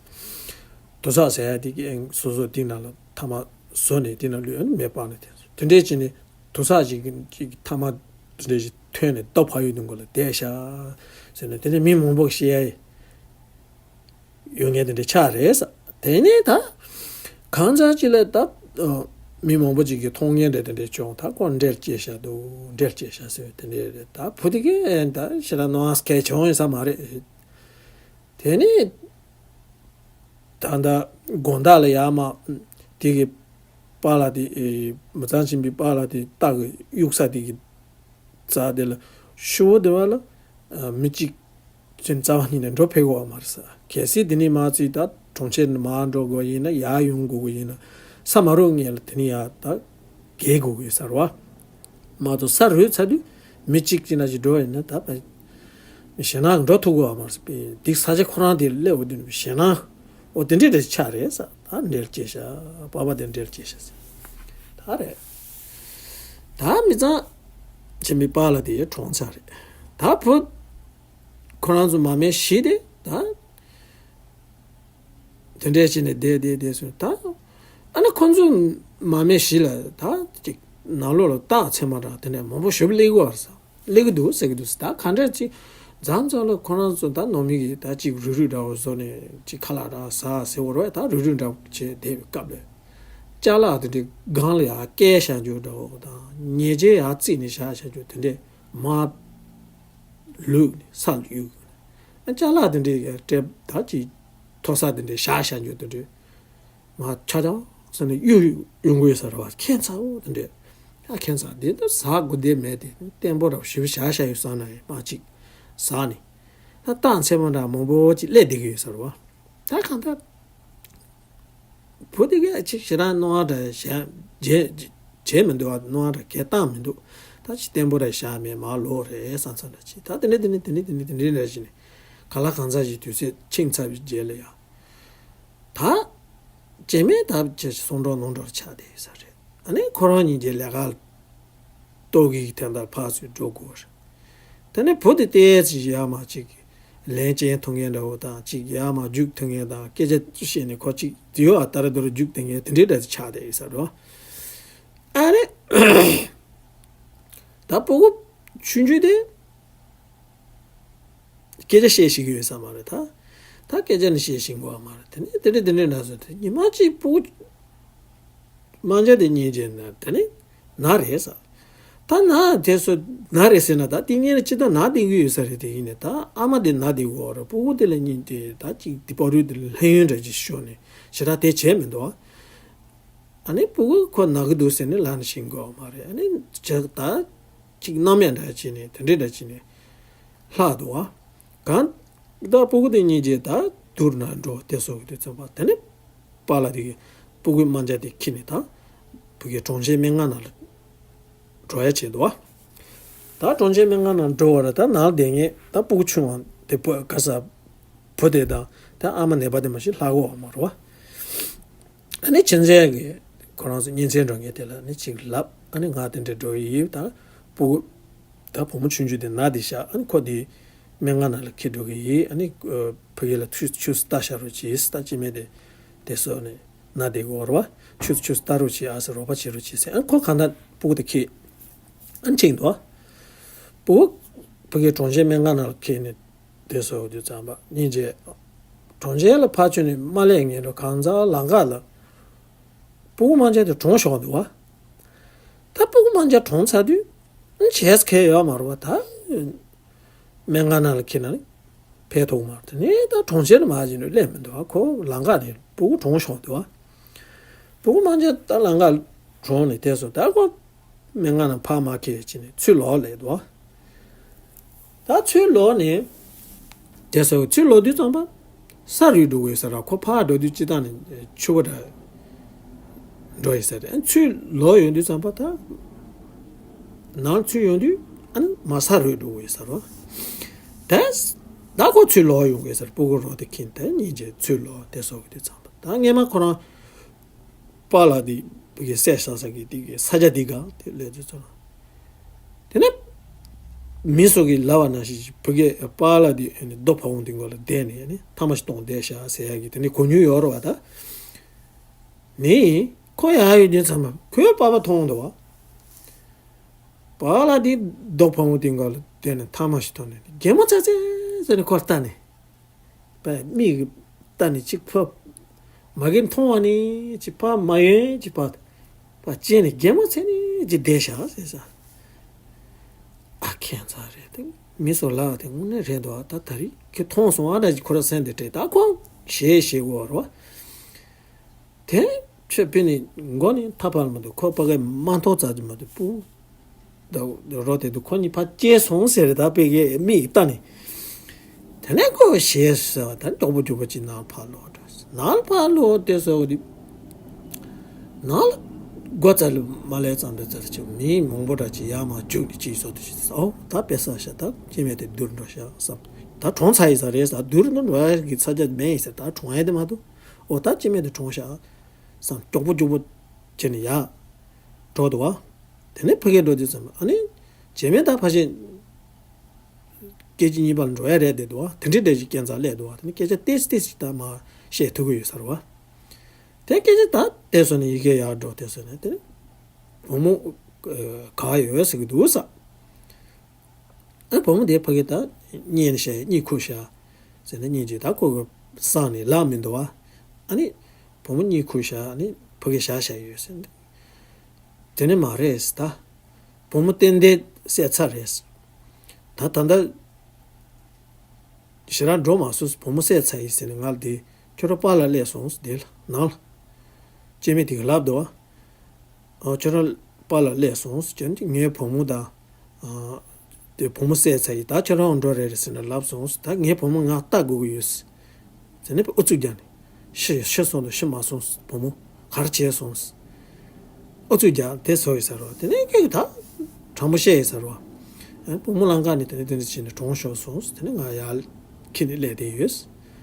དུར་ཚགས་ཟེར་ཡ་དེ་གི་སོ་སོ་དེ་ནང་ལ་ཐ་མ་བཟོ་ནས་དེ་ནང་ལུས་ཨ་ནི་མེ་སྤར་ནས་དེ་དེ་འདྲས་བྱས་ནས་དུར་ཚགས་ཅིག་གི་ཐ་མ་དེ་འདྲས་ཞིག་ཐོན་ནས་རྡོ་ཕ་ཡུལ་དུ་མགོ་ལ་བསྡད་ཤག་ཟེར་ནས་དེ་ནས་མི་མང་པོ་ཤི་ཡ་ཡི། ཡོད་མཁན་དེ་འདྲ་ཆགས་རེད་ས། དེ་ནས་ད་གང་ཟག་ཅིག་ལ་ད་མི་མང་པོ་ཅིག་གིས་མཐོང་མཁན་འདྲ་དེ་འདྲ་བྱུང་ད་ཁོ་འདྲེར་སྐྱེས་ཤག་འདུག་འདྲེར་སྐྱེས་ཤག་ཟེར་དེ་འདྲ་རེད། ད་བུ་དེ་གས་ད་ཞེ་དྲག་གནོང་བ་གལ་བྱུང་ཡོད་ས་མ་རེད། དེ་ནས་ད་ད་དགོང་དག་ལ་ཡར་མར་དེ་གི་པཱ་ལགས་དེ་མི་ཚང་ཆེན་པོའི་པཱ་ལགས་དེ་རྟ་གི་གཡུག་ས་དེ་གི་རྩ་དེ་ལ་ཤུ་བོ་དེ་བ་ལ་མི་གཅིག་ཅིག་རྩ་བ་ཉིད་ནས་འགྲོ་ཕེབས་གོ་བ་མ་རེད་ས། གལ་སྲིད་དེ་ནས་མ་ཚུད་ད་གྲོང་ཁྱེར་ནས་མར་འགྲོ་དགོས་ཡིན་ན་ཡར་ཡོང་དགོས་གི་ཡིན་ན་ས་མ་རུབ་སྔོན་ལ་དེ་ནས་ཡར་ད་བརྒལ་དགོས་གི་ཡོད་ས་རེད་བ། མ་གཏོགས་ས་རུབ་ཚར་དུས་མི་གཅིག་ཅིག་ན་ཅིག་འགྲོ་བ་ཡིན་ན་ད་ཞེད་སྣང་འགྲོ་ཐུབ་གོ་བ་མ་རེད་ས། དེ་ས་ཆ་ཁོ་རང་དེ་སླེབས་འོ་དུས་ཞེད་སྣང་འོ་དེ་འདྲས་དེ་ཆགས་རེད་ས། ད་འདྲེར་སྐྱེས་ཤག་པཱ་པ་དེ་འདྲེར་སྐྱེས་ཤག་ཟེར། ད་རེད། ད་མི་ཚང་ཆེན་པོའི་པཱ་ལགས་དེ་གྲོངས་ཚར་རེད། ད་བུ་ཁོ་རང་ཚོ་མ་སྨད་བཞི་དེ་ད་དེ་འདྲས་བྱས་ནས་བསྡད་བསྡད་བསྡད་སོང་ད། ཨ་ནི་ཁོ་ཚོ་མ་སྨད་བཞི་ལ་ད་ཅིག་ནང་ལོགས་ལ་སྟག་ཚེར་མ་འདྲ་དེ་འདྲས་མང་པོ་ཞེ་པོ་སླེབས་ཀྱི་ཡོད་རེད་ས། སླེབས་ཀྱི་འདུག་ཟེར་གྱི་འདུག་ད་ག་འདྲ་ཅིག་མཚམས་མཚམས་ལ་ཁོ་རང་ཚོ་ད་ནང་མི་གིས་ད་ཅིག་རུལ་རུལ་འདྲ་བོ་བཟོས་ནས་ཅིག་ཁ་ལག་འདྲ་ཟ་ཟེར་བ་རེད། ད་རུལ་རུལ་འདྲ་བོ་བྱས་བསྡད་པའི་སྐབས་ལ། ཅ་ལག་དེ་འདྲའི་སྒང་ལ་ཡར་བཀལ་བཞག་རྒྱུ་འདྲ་བོ་དང་ཉེས་ཅན་ཡར་བརྩིགས་ནས་བཞག་བཞག་རྒྱུ་དེ་འདྲས་མར་བླུགས་ནས་ས་ལ་གཡུགས། ཅ་ལག་དེ་འདྲའི་སྤྲད་ད་ཅིག་མཐོ་ས་དེ་འདྲའི་བཞག་བཞག་རྒྱུ་དེ་འདྲས། མར་ཆག་ཆག་ཟེར་ནས་གཡུག་ཡོང་གི་ཡོད་ས་རེད་བ། ཁྱད་མཚར་པོ་དེ་འདྲས། ཡ་ཁྱད་མཚར་དེ་ད་ཟ་དགོས་དེ་མེད་དེ་བརྟན་པོ་ར་ཞིབ་བཞག་བཞག་ཡོད་ས་ན་ཡང་མ་ཅིག་ཟ་ནས། ད་རྟགས་མཚན་མ་འདྲ་མང་པོ་ཅིག་སླེབས་བསྡད་ཀྱི་ཡོད་ས་རེད་བ། ད་གང་ལྟར། བུ་དེ་གས་ཅིག་ཞེ་དྲག་སྣང་བ་འདྲ་བྱས་བྱས་བྱས་མི་འདུག་བ། སྣང་བ་འདྲ་གས་བཏང་མི་འདུག་ད་ཅིག་བརྟན་པོ་ར་བཞག་མེད་མར་ལོག་རེད་བསམ་བསམ་འདྲ་ཅིག་ད་དེ་འདྲ་དེ་འདྲ་དེ་འདྲ་དེ་འདྲ་དེ་འདྲ་འདྲ་ཞིག་ནས་ག་ལ་གང་ཟག་ཞིག་དུས་ཚོད་ཕྱིན་ཚར་བའི་རྗེས་ལ་ཡང་། ད་བྱེ་མའི་ཐབས་ཀྱི་སོང་འགྲོ་ནང་འགྲོར་ཆགས་བསྡད་ས་རེད། ཨ་ནི་ཁོ་རང་གཉིས་ཀྱི་ལས་ཀ་ལ་ལྟོ་གི་ཐད་ལྟར་ཕར་ཚུར་འགྲོ་དགོས་རེད། དེ་ནས་བུ་དེ་ཏོག་ཙམ་ཡར་མར་ཅིག་ལན་ཅན་ཐུབ་མཁན་འདྲ་བོ་དང་ཅིག་ཡར་མར་རྒྱུག་ཐུབ་མཁན་དང་སྐད་ཆ་བཤད་ནས་ཁོ་ཅིག་དེ་ཡོད་ཨ་ཏར་ཏོར་རྒྱུག་ཐུབ་མཁན་དེ་འདྲའི་འདྲ་ཅིག་ཆགས་བསྡད་ཡོད་ས་རེད། ཨ་ནི་ད་སྤུ་གུ་ཆུང་ཆུང་དེ། སྐད་ཆ་བཤད་ཤེས་ཀྱི་ཡོད་ས་མ་རེད་ད། ད་སྐད་ཆ་ནི་བཤད་ཤེས་ཀྱི་ཡོད་མ་རེད། དེ་ནས་དེ་འདྲ་དེ་འདྲ་འདྲ་སོང་དེ་ཉི་མ་གཅིག་སྤུ་གུ་དམར་འབྱར་དེ་རྙེད་རྗེས་ན་དེ་ནི་ན་རེད་ས། ད་ན་དེ་སོ་ན་རེད་ཟེར་ན་ད་དེ་ངས་ཅི་ད་ན་བསྡད་ཀྱི་ཡོད་ས་རེད། དེ་ཡིན་ནས་ད་ཨ་མ་དེ་ན་བསྡད་ཀྱི་ཡོད་རེད། སྤུ་གུ་དེ་ལ་རྙེད་དེ་ད་ཅིག་དེ་བར་དུ་དེ་ལ་ལྷན་ཡོད་འདྲ་ཅིག་ཤོར་ནས་ཞེ་དྲག་དེ་བྱས་མི་འདུག་ཨ་ནི་སྤུ་གུ་ཁོ་ན་གི་འདུག་ཟེར་ནས་ལབ་ནས་ཤེས་ཀྱི་ཡོད་མ་རེད། ཨ་ནི་ཇ་ད། ཅིག་རྣམ་གཡེང་འདྲ་བྱས་ནས་དེ་འདྲའི་འདྲ་བྱས་ནས་ལྷག་འདུག་བ། གང་། ད་སྤུ་གུ་དེ་གཉིས་ཀྱིས་ད་བསྡུར་ན་འགྲོ་དེ་སོགས་ཀྱི་དུས་ཚོད་པ་དེ་ནས་པཱ་ལགས་དེ་གིས་སྤུ་གུའི་རྨ་བྱ་དེ་ཁྱེར་ནས་ད་བུ་གའི་གྲོང་ཁྱེར་སྨན་ཁང་ནང་ལ་འགྲོ་ཡ་བྱས་འདུག་བ། ད་གྲོང་ཁྱེར་སྨན་ཁང་ནང་འགྲོ་བ་ར་ད་ནང་ལ་བསྡད་མཁན་ད་སྤུ་གུ་ཆུང་བ་དེ་བུ་ག་ས་བུ་དེ་དང་ད་ཨ་མ་ནད་པ་དེ་མ་གཞི་ལྷག་གོ་བ་མ་རེད་བ། ཨ་ནི་ཁྱིམ་མཚེས་ཀྱི་ཁོ་རང་ཚོ་གཉེན་ཚན་འགྲོ་མཁན་དེ་ལ་ནི་ཅིག་ལབ། ཨ་ནི་ང་དེ་འདྲ་འགྲོ་གི་ཡིན། ད་སྤུ་གུ་ད་བུ་མོ་ཆུང་ཆུང་དེ་ན་དེ་ཤག་ཨ་ནི་ཁོ་དེ་སྨན་ཁང་ནང་ལ་ཁྱེར་འགྲོ་གི་ཡིན། ཨ་ནི་ཕ་གི་ལ་ཆུ་ཆུ་ལྟ་ཤ་རོགས་གྱིས་ད་ཅི་མེད་དེ་དེ་སོགས་ནས་ན་དེ་གོ་ར་བ་ཆུ་ཆུ་ལྟ་རོགས་གྱིས་ཨ་ཟེར་རོགས་པ་བྱེད་རོགས་གྱིས་ཟེར། ཨ་ནི་ཁོ་གང་ལྟར་སྤུ་གུ་དེ་ཁྱེར་ཨ་ནི་ཁྱེར་འདུག་སྤུ་གུ་ཕ་གི་གྲོང་ཁྱེར་སྨན་ཁང་ནང་ལ་ཁྱེར་ནས། དེ་སོགས་དུས་ཙམ་པ་སྙིང་རྗེ། གྲོང་ཁྱེར་ལ་ཕར་ཚུར་ནས་མ་སླེབས་ངེས་འགྲོ་གང་ཟག་ལམ་ཁ་ལ། སྤུ་གུ་རྨ་བྱ་དེ་གྲོངས་ཤོག་འདུག་བ། ད་སྤུ་གུ་རྨ་བྱ་གྲོངས་ཚར་དུས། བྱས་ཁེ་ཡོད་མ་རེད་བ་ད། སྨན་ཁང་ནང་ལ་ཁྱེར་ན་ནི་ཕེབས་ཐུབ་མ་རེད། དེ་ནས་ད་གྲོང་ཁྱེར་ལ་མ་ཕྱིན་ནས་སླེབས་མི་འདུག་བ། ཁོ་ལམ་ཁ་ནས་སྤུ་གུ་གྲོངས་ཤོག་འདུག་བ། སྤུ་གུ་རྨ་བྱ་ད་ལམ་ཁ་གྲོངས་ནས་དེ་སོང་ད་ཁོ། སྨན་ཁང་ནང་ཕར་མར་ཁྱེར་བྱས་ནས་ཚུར་ལོག་སླེབས་འདུག་ད་ཚུར་ལོག་ནས་དེ་ཟེར་ཚུར་ལོག་དུས་ཙམ་པ་ས་རུལ་འགྲོ་གི་ཡོད་ས་ར། ཁོ་ཕར་འགྲོ་དུས་སྤྱིར་བཏང་ནས་ཆུ་བོ་འདྲ་འགྲོ་ཡོད་ས་རེད། ཚུར་ལོག་ཡོང་དུས་ཙམ་པ་ད་ནང་ཚུར་ཡོང་དུས་ཨ་ནི་མར་ས་རུལ་འགྲོ་གི་ཡོད་ས་ར། ད་ད་ཁོ་ཚུར་ལོག་ཡོང་གི་ཡོད་ས་ར། སྤུ་གུ་རོགས་དེ་ཁྱེར་དེ་གཉིས་ཀྱིས་ཚུར་ལོག་དེ་སོང་གི་དུས་ཙམ་པ་ད་སྔས་མ་ཁོ་རང་། པཱ་ལགས་དེ་བུ་གའི་སྲས་ས་ས་གི་དེ་གི་ས་ཆ་དེ་ག་དེ་སླེབས་དུས་ཙམ། དེ་ནས་མི་སོགས་ཀྱིས་ལབ་པ་ནང་བཞིན་བུ་གའི་པཱ་ལགས་དེ་རྡོ་ཕ་བོང་དེ་ག་ལ་བསྡད་ནས་ནི་ཐ་མ་ཞིག་གཏོང་བསྡད་ཤག་ཟེར་ཡ་གི་དེ་ནས་གོ་མྱོང་ཡོད་རེད་བ་ད། ནི་ཁོ་ཡར་ཡོང་དུས་ཙམ་པ་ཁོའི་པཱ་ཕ་མཐོང་འདུག་བ། པཱ་ལགས་དེ་རྡོ་ཕ་བོང་དེ་ག་ལ་བསྡད་ནས་ཐ་མ་ཞིག་གཏོང་ནས་གད་མོ་ཚ་ཚ་ཟེར་ནས་ཁོར་ལྟ་ནས། པས་མིག་གིས་ལྟ་ནས་ཅིག་ཕ། མ་གིར་མཐོང་བ་ནི་ཅིག་ཕ་མ་ཡོན་ཅིག་ཕ། ཕ་ཅེ་ནས་གད་མོ་ཚེ་ནས་ཅིག་བསྡད་ཤག་ཟེར་ས། ཨ་ཁྱད་མཚར་རེད་དེ། མི་སོགས་ལ་དེ་དངོས་གནས་རེད་འདུག་ད་ད་རེས་ཁྱོད་མཐོང་སོང་ཨ་འདྲ་ཅིག་ཁོ་ར་སེམས་དེ་སྤྲད་ད་ཁོ་ཞེད་ཞེད་གོ་རོ། དེ་ཁྱོད་ཕི་ནས་མགོ་ནས་ཐ་ཕར་མ་འདུག་ཁོ་ཕ་གིར་མ་མཐོང་ཙམ་ཅིག་མ་འདུག་སྤུ། ད་རོ་དེ་དུ་ཁོ་གཉིས་ཕར་སྐྱེལ་སོང་ཟེར་ད་པེ་གའི་མིག་ལྟ་ནས། དེ་ནས་ཁོ་ཞེས་ཟེར་བ་ད་མགྱོགས་པོ་མགྱོགས་པོ་ཅིག་ནང་ཕར་ལོག་འགྲོ། ནང་ཕར་ལོག་དེ་སོགས་དེ། ནང་ལ་སྒོ་རྩ་ལ་མ་སླེབས་ཙམ་དེ་ཙམ་ཅིག་མི་མང་པོ་འདྲ་ཅིག་ཡར་མར་རྒྱུག་ནས་ཅིག་བཟོ་དུ་ཞིག་ཨོ་ད་དཔེ་ས་ཤ་ད་སྐྱེ་དམན་དེ་བསྡུར་འགྲོ་ཤག་བསམ། ད་གྲོངས་ཚར་ཡིན་ས་རེད་ས། བསྡུར་འགྲོ་བ་གི་ཚ་རྒྱ་མེད་ཡིན་ས། ད་གྲོངས་ཡ་དེ་མ་གཏོགས་ཨོ་ད་སྐྱེ་དམན་དེ་གྲོངས་ཤག་བསམ། མགྱོགས་པོ་མགྱོགས་པོ་བྱས་ནས་ཡར་འགྲོ་འདུག་བ། དེ་ནས་ཕ་གིར་འགྲོ་དུས་ཙམ་ཨ་ནི་བྱེ་མའི་ད་ཕ་ཤེས་སྐད་ཅིག་གཉིས་པ་ལ་འགྲོ་ཡ་རེད་བསྡད་འདུག་བ། དེ་འདྲའི་འདྲ་ཞིག་སྐྱེ་འཚར་སླེབས་འདུག་བ། དེ་ནས་སྐད་ཆ་ཏེས་ཏེས་ཞིག་ད་མར་བཤད་ཐུབ་ཀྱི་ཡོད་ས་རེད་བ། དེ་སྐད་ཆ་ད་དེ་སོང་ནས་ཡི་གེ་ཡར་འགྲོ་དེ་སོང་ནས་དེ་ནས་བུ་མོ་ག་ཡོད་ཟེར་གྱི་འདུག་ས། ཨ་བུ་མོ་དེ་ཕ་གི་ད་གཉེན་བཤད་གཉིད་ཁུག་བཞག་ཟེར་ནས་གཉེན་གྱིས་ད་ཁོ་གི་སང་ནས་ལབ་མི་འདུག་བ། ཨ་ནི་བུ་མོ་གཉིད་ཁུག་བཞག་ཨ་ནི་ཕ་གི་བཞག་བཞག་ཡོད་ཟེར་ནས། དེ་ནི་མ་རེད་ད། བུ་མོ་ཏན་ཏན་བསད་ཚར་རེད། ད་ད་ལྟ་ཞེ་དྲག་འགྲོ་མ་སོང་། བུ་མོ་བསད་ཚར་ཡིན་ཟེར་ནས་ང་ལ་དེ་ཁྱོད་རང་པཱ་ལགས་སླེབས་སོང་དེ་ལ་ནང་ལ། སྐྱེ་དམན་དེ་གིས་ལབ་འདུག་བ། ཨ་ཁྱོད་རང་པཱ་ལགས་སླེབས་སོང་ཟེར་ནས་ངའི་བུ་མོ་དང་། ཨ་དེ་བུ་མོ་བསད་ཚར་ཡིན། ད་ཁྱོད་རང་འགྲོ་རེད་རེད་ཟེར་ནས་ལབ་སོང་། ད་ངའི་བུ་མོ་ང་ལྟ་དགོས་ཀྱི་ཡོད་ཟེར་ནས་ཨུ་ཚུགས་རྒྱག་ནས། ཤི་ཤི་སོང་དང་ཤི་མ་སོང་། བུ་མོ་ག་རེ་བྱས་སོང་། ཨུ་ཚུགས་རྒྱག་དེ་བཟོ་ཡི་ཟེར་བ། དེ་ནས་ཁྱེད་ཀྱིས་ད་དྲང་པོ་བཤད་ཡི་ཟེར་བ། ཨ་བུ་མོ་ལམ་ཁ་ནས་དེ་ནས་དེ་འདྲ་བྱས་ནས་གྲོངས་ཤོར་སོང་། དེ་ནས་ང་ཡར་ཁྱེར་ནས་སླེབས་བསྡད་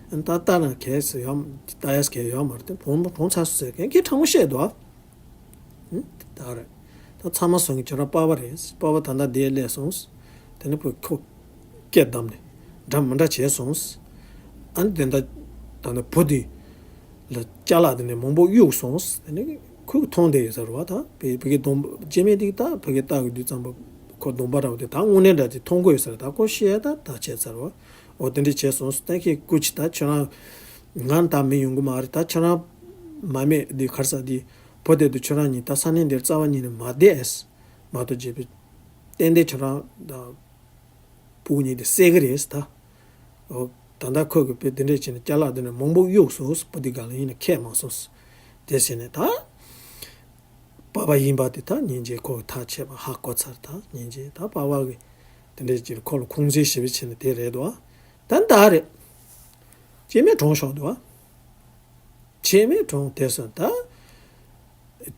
ཡོད། ཨ་ད་ལྟ་ན་གས་ཟེར་ཡོད་ལྟ་ཡས་གས་ཡོད་མ་རེད། དེ་བུ་མོ་གྲོངས་ཚར་སོང་ཟེར་མཁན་གྱིས་དྲང་པོ་བཤད་འདུག་ཨ། ཨ་ད་རེད། ད་ཚང་མ་སོང་གི་ཁྱོད་རང་པ་ཕ་རེད། པ་ཕ་ད་ལྟ་འདིར་སླེབས་སོང་། དེ་ནས་བུ་ཁོ་སྐད་བསྡམས་ནས་འདྲ་མི་འདྲ་བྱས་སོང་། ཨ་ནི་དེ་འདྲ་ད་ནི་བུ་དེ་ལ་ཅ་ལག་དེ་ནས་མང་པོ་གཡུགས་སོང་། དེ་ནས་ཁོས་མཐོང་བསྡད་ཡོད་ཟེར་བ། ད་བུ་བུ་གའི་གདོང་སྐྱེ་དམན་དེ་ད་བུ་གའི་ལྟ་གི་དུས་ཙམ་པ་ཁོ་གདོང་པ་འདྲ་བོ་དེ་ད་དངོས་གནས་འདྲ་དེ་མཐོང་གི་ཡོད་ཟེར། ད་ཁོ་ཤི་ཡ་ད་ད་བྱས་ཚར་བ། འོ་དེ་འདྲ་བྱས་སོང་། ད་ཁྱེད་སྐུ་མཁྱེན། ད་ཁྱོད་རང་ང་ད་མི་ཡོང་གི་མ་རེད། ད་ཁྱོད་རང་མ་སྨད་དེ་ག་རེ་ཟེར་དེ་བུ་དེ་དུ་ཁྱོད་རང་གཉིས་ད་ས་གནས་འདིར་རྩ་བ་ཉིད་ནས་མ་བསྡད་ཨེ་མ་གཏོགས་བྱས་པའི་ཏན་ཏན་ཁྱོད་རང་ད་བུ་གཉིས་དེ་བསད་གི་རེད་ད། འོ་ད་ད་ཁོ་གི་བུ་དེ་འདྲས་བྱས་ནས་ཅ་ལག་དེ་ནས་མང་པོ་གཡུགས་སོང་། བུ་དེ་ག་ལ་ཡིན་ན་ཁྱེར་མ་སོང་། དེ་བྱས་ནས་ད་པ་ཕ་ཡིན་པ་དེ་ད་སྙིང་རྗེ་ཁོ་གི་ཐག་ཆད་པ་ཧ་གོ་ཚར། ད་སྙིང་རྗེ་ད་པ་ཕ་གི་དེ་འདྲས་ཀྱི་ཁོ་ལ་ཁུངས་འཛིན་ཞེ་པོ་བྱས་ནས་དེ་རེད་འདུག་ཨ། ད་ད་རེད། སྐྱེ་དམན་གྲོངས་ཤོར་འདུག་ཨ། སྐྱེ་དམན་གྲོངས་དེ་སོང་ད།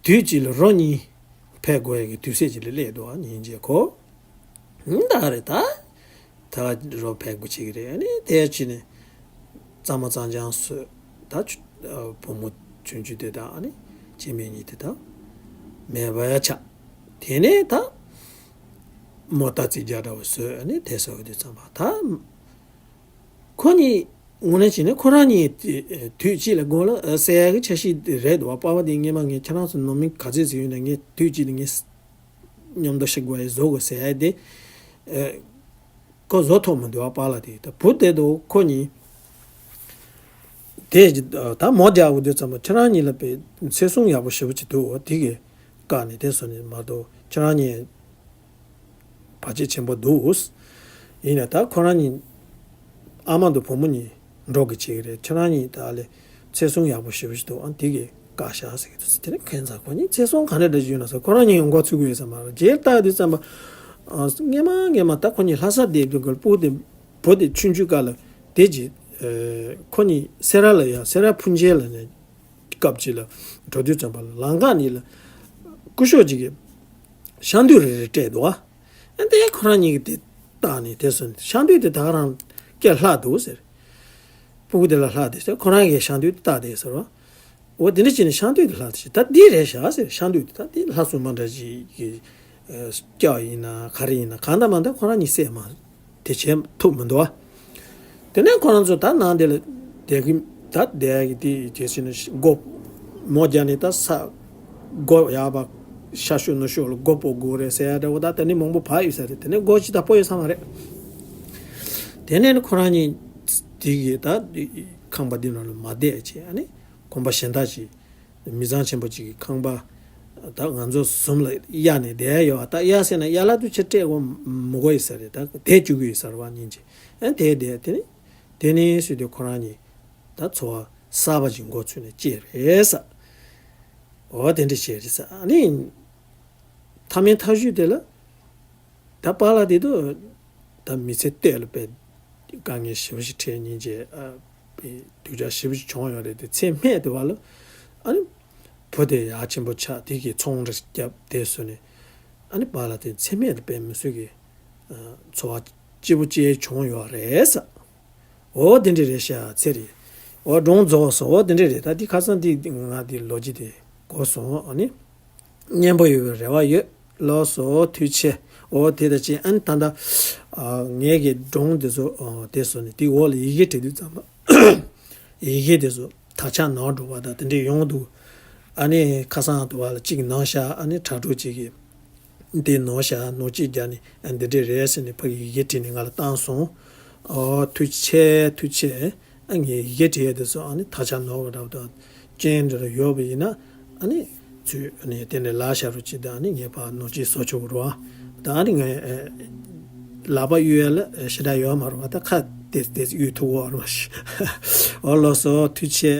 དུས་གཅིག་ལ་རོ་གཉིས་ཕེབས་དགོས་ཡ་གི་དུས་ཚོད་ཅིག་ལ་སླེབས་འདུག་ཨ། སྙིང་རྗེ་ཁོ། ད་རེད་ད། ད་རོ་ཕེབས་དགོས་ཅིག་རེད། ཨ་ནི་དེ་ཕྱིན་ནས་གཙང་མ་གཙང་རྐྱང་བཟོས། ད་ཆུ་ཨ་བུ་མོ་ཆུང་ཆུང་དེ་དང་ཨ་ནི་སྐྱེ་དམན་གཉིས་དེ་དང་མེད་པ་ཡ་ཆགས། དེ་ནས་ད་མོ་རྟ་རྩིག་རྒྱག་འདྲ་བོ་བཟོས། ཨ་ནི་དེ་བཟོ་བའི་དུས་ཙམ་པ་ད། ཁོ་གཉིས་དངོས་གནས་བྱས་ན་ཁོ་རང་གཉིས་དེ་དུས་གཅིག་ལ་མགོ་ལ་ཟེར་ཡག་གི་འཆར་གཞི་དེ་རེད་འདུག་བ། པ་ཕ་དེ་སྔོན་མ་ངས་ཁྱེད་རང་ཚོ་ནང་མི་ག་ཚོད་ཟིག་ཡོད་ན་ངས་དུས་གཅིག་ལ་ངས་མཉམ་དུ་ཤི་དགོས་ཡ་བཟོ་དགོས་ཟེར་ཡ་དེ་ཁོ་བཟོ་ཐུབ་མི་འདུག་བ། པ་ལགས་དེ་ད་བུ་དེ་དུ་ཁོ་གཉིས་དེ་ད་མོ་རྒྱག་དགོས་དུས་ཙམ་པ་ཁྱེད་རང་གཉིས་ལ་པའི་ཚེ་སྲུང་ཡག་པོ་ཞེ་པོ་ཅིག་འདུག་བ། དེ་གི་བཀག་ནས་དེ་བཟོ་ནས་མ་གཏོགས་ཁྱེད་རང་གཉིས། བར་ཆད་ཆེན་པོ་འདུག་ཡིན་ནའི་ད་ཁོ་རང་གཉིས་ཨ་མ་དང་བུ་མོ་གཉིས་འགྲོགས་གི་བྱེད་ཀྱི་རེད། ཁྱེད་རང་གཉིས་ད་ལས་ཚེ་སྲུང་ཡག་པོ་ཞེ་པོ་ཞིག་འདུག་ཨ་འདི་གས་བཀག་བཞག་ཟེར་གྱི་འདུག་དེ་ནས་ཁོང་ཚོ་ཁོ་གཉིས་ཚེ་སྲུང་ག་འདྲ་འདྲ་ཞིག་ཡོད་ན་ཟེར། ཁོ་རང་གཉིས་ཡང་མགོ་ཚོས་ཀྱི་ཡོད་ས་མ་རེད། རྗེས་ལྟ་དུས་ཙམ་པ་སྔན་མ་སྔན་མ་ད་ཁོ་གཉིས་ལྷ་ས་བསྡད་པའི་སྐབས་སྤུ་གུ་དེ་བུ་དེ་ཆུང་ཆུང་སྐབས་ལ་བསྡད་ཀྱི། ཁོ་གཉིས་སེ་ར་ལ་ཡ་སེ་ར་ཕུན་ཆེ་ལ་ནས། སྐབས་གཅིག་ལ་འགྲོ་དུས་ཙམ་པ་ལ་ལམ་ཁ་གཉིས་ལ་སྐུ་ཞབས་གཅིག་གིས་ཤ་འདུག་རེ་རེ་སྤྲད་འདུག་ཨ། ཨ་དེ་ཁོ་རང་གཉིས་ཀྱིས་དེ་བལྟས་ནས་དེ་སོང་ནས་ཤ་འདུག་དེ་ད་ག་རང་སྐད་ལྷག་འདུག་ཟེར། སྤུ་གུ་དེ་ལ་ལྷག་དེ་ཟེར། ཁོ་རང་གིས་ཤ་འདུག་དེ་བལྟས་དེ་ཟེར་བ། འོ་དེ་འདྲ་བྱས་ནས་ཤ་འདུག་དེ་ལྷག་དེ་ད་འདི་རེད་ཤག་ཟེར། ཤ་འདུག་དེ་ད་འདི་ལྷ་སྲུང་མ་འདྲ་ཅིག་གིས། སྐྱག་ཡིན་ན་ག་རེ་ཡིན་ན་གང་ལྟར་མ་ལྟར་ཁོ་རང་གཉིས་བསད་མ་དེ་བྱེད་ཐུབ་མི་འདུག་བ། དེ་ནས་ཁོ་རང་ཚོ་ད་ནང་དེ་ལ་བསྡད་ཀྱི་ད་བསྡད་ཀྱི་དེ་བྱེད་ཕྱིན་ན་སྒོ་མོ་རྒྱག་ནས་ད་ས་སྒོ་ཡག་པ་ཤ་ཤོད་ནུ་ཤོད་ལ་སྒོ་སྤོ་དགོས་རེད་ཟེར་ཡ་འདྲ་བོ་ད་དེ་ནས་མང་པོ་བབས་ཡོད་ས་རེད། དེ་ནས་སྒོ་ཅི་ད་སྤོ་ཡོད་ས་མ་རེད། དེ་ནས་ཁོ་རང་གཉིས་དེ་གི་ད་ཁང་པ་འདི་ནང་ལ་མ་བསྡད་བྱས་ཨ་ནི་གོམ་པ་གཞན་དག་ཅིག་མི་ཚང་ཆེན་པོ་གཅིག་གི་ཁང་པ། ད་ང་ཚོ་ཟུམ་ལ་གཡར་ནས་བསྡད་ཡོད། ད་གཡར་ཟེར་ན་གཡར་ལ་དུ་ཆེ་སྤྲད་དགོས་མི་དགོས་ཡིན་ས་རེད། ད་དེ་བཅུག་གི་ཡོད་ས་རེད་བ་སྙིང་རྗེ། ཨ་དེ་བསྡད་དེ་ནི་དེ་ནི་སུས་དེ་ཁོ་རང་གཉིས་ད་འཚོ་བ་གསར་པ་ཅིག་འགོ་ཚུགས་ནས་སྐྱེས་རེད་ས། འོ་དེ་འདྲ་བྱས་རེད་ས། ཨ་ནི་མཐའ་མའི་མཐའ་གཞུག་དེ་ལ། ད་པཱ་ལགས་དེ་དུ་ད་མི་ཚེ་གཏོད་ལ་དཔེ་དཀའ་ངལ་ཞེ་པོ་ཞིག་འཕྲད་སྙིང་རྗེ། ཨ་དཔེ་སྡུག་ཅག་ཞེ་པོ་ཞིག་བྱུང་ཡོད་རེད། དེ་མཚམས་མེད་དུ་བ་ལ་ཨ་ནི་བུ་དེ་ཡག་ཆེན་པོ་ཆགས་དེ་གི་ཚོང་ར་བརྒྱབ་དེ་བཟོས་ནས་ཨ་ནི་པཱ་ལགས་དེ་མཚམས་མེད་དུ་དཔེ་མི་སྲིད་ཀྱི་ཨ་འཚོ་བ་སྐྱིད་པོ་ཅིག་བྱུང་ཡོད་རེད་ས། འོ་དེ་འདྲ་རེད་ཤག་ཚེ་རིང་། འོ་སྒྲུང་རྫོགས་སོང་། འོ་དེ་འདྲ་རེད། ད་འདི་ཁ་སང་འདི་ང་འདི་ལོ་རྒྱུས་དེ་གོ་སོང་། ཨ་ནི་སྙན་པོ་ཡོད་པའི་རེ་བ་ཡོད། ལགས་སོ་ཐུགས་རྗེ་ཆེ། འོ་དེ་ད་ཅི་ཨ་ནི་ད་ལྟ་ཨ་ངའི་གི་སྒྲུང་དེ་ཚོ་ཨ་དེ་སོང་ནས་དེ་འོག་ལ་ཡི་གེ་བྲིས་དུས་ཙམ་པ་ཡི་གེ་དེ་ཚོ་དག་ཆ་ནོར་འགྲོ་བ་དང་དེ་འདྲ་ཡོང་འདུག་ཨ་ནི་ཁ་སང་དུ་བ་ལ་གཅིག་ནང་ཤག་ཨ་ནི་དྲ་གྲོགས་གཅིག་གིས། འདི་ནོར་ཤག་ནོར་གཅིག་རྒྱག་ནས་ཨ་འདི་འདྲས་རེད་ཟེར་ནས་ཕ་གི་ཡི་གེ་བྲིས་ནས་ང་ལ་བཏང་སོང་། ཨོ་ཐུགས་རྗེ་ཆེ་ཐུགས་རྗེ་ཆེ། ཨ་ངས་ཡི་གེ་བྲིས་ཡས་དེ་ཚོ་ཨ་ནི་ཐག་ཆག་ནོར་བ་འདྲ་པོ་དང་ཅན་འདྲ་ཡོད་པ་ཡིན་ན་ཨ་ནི་ཚུར་ཨ་ནི་དེ་ནས་ལག་བཞག་རོགས་གྱིས་དང་ཨ་ནི་ངས་ཕར་ནོར་གཅིག་བཟོ་ཆོག་གི་རེད་བ། ད་ཨ་ནི་ངས་ཨ་ལག་པ་གཡུག་ཡ་ལ་ཞེ་དྲག་ཡོད་མ་རེད་བ། ད་ཁ་ཏེ་ཏེ་གཡུག་ཐུབ་ཀྱི་ཡོད་རེད་བ། ཨོ་ལགས་སོ་ཐུགས་རྗེ་ཆེ།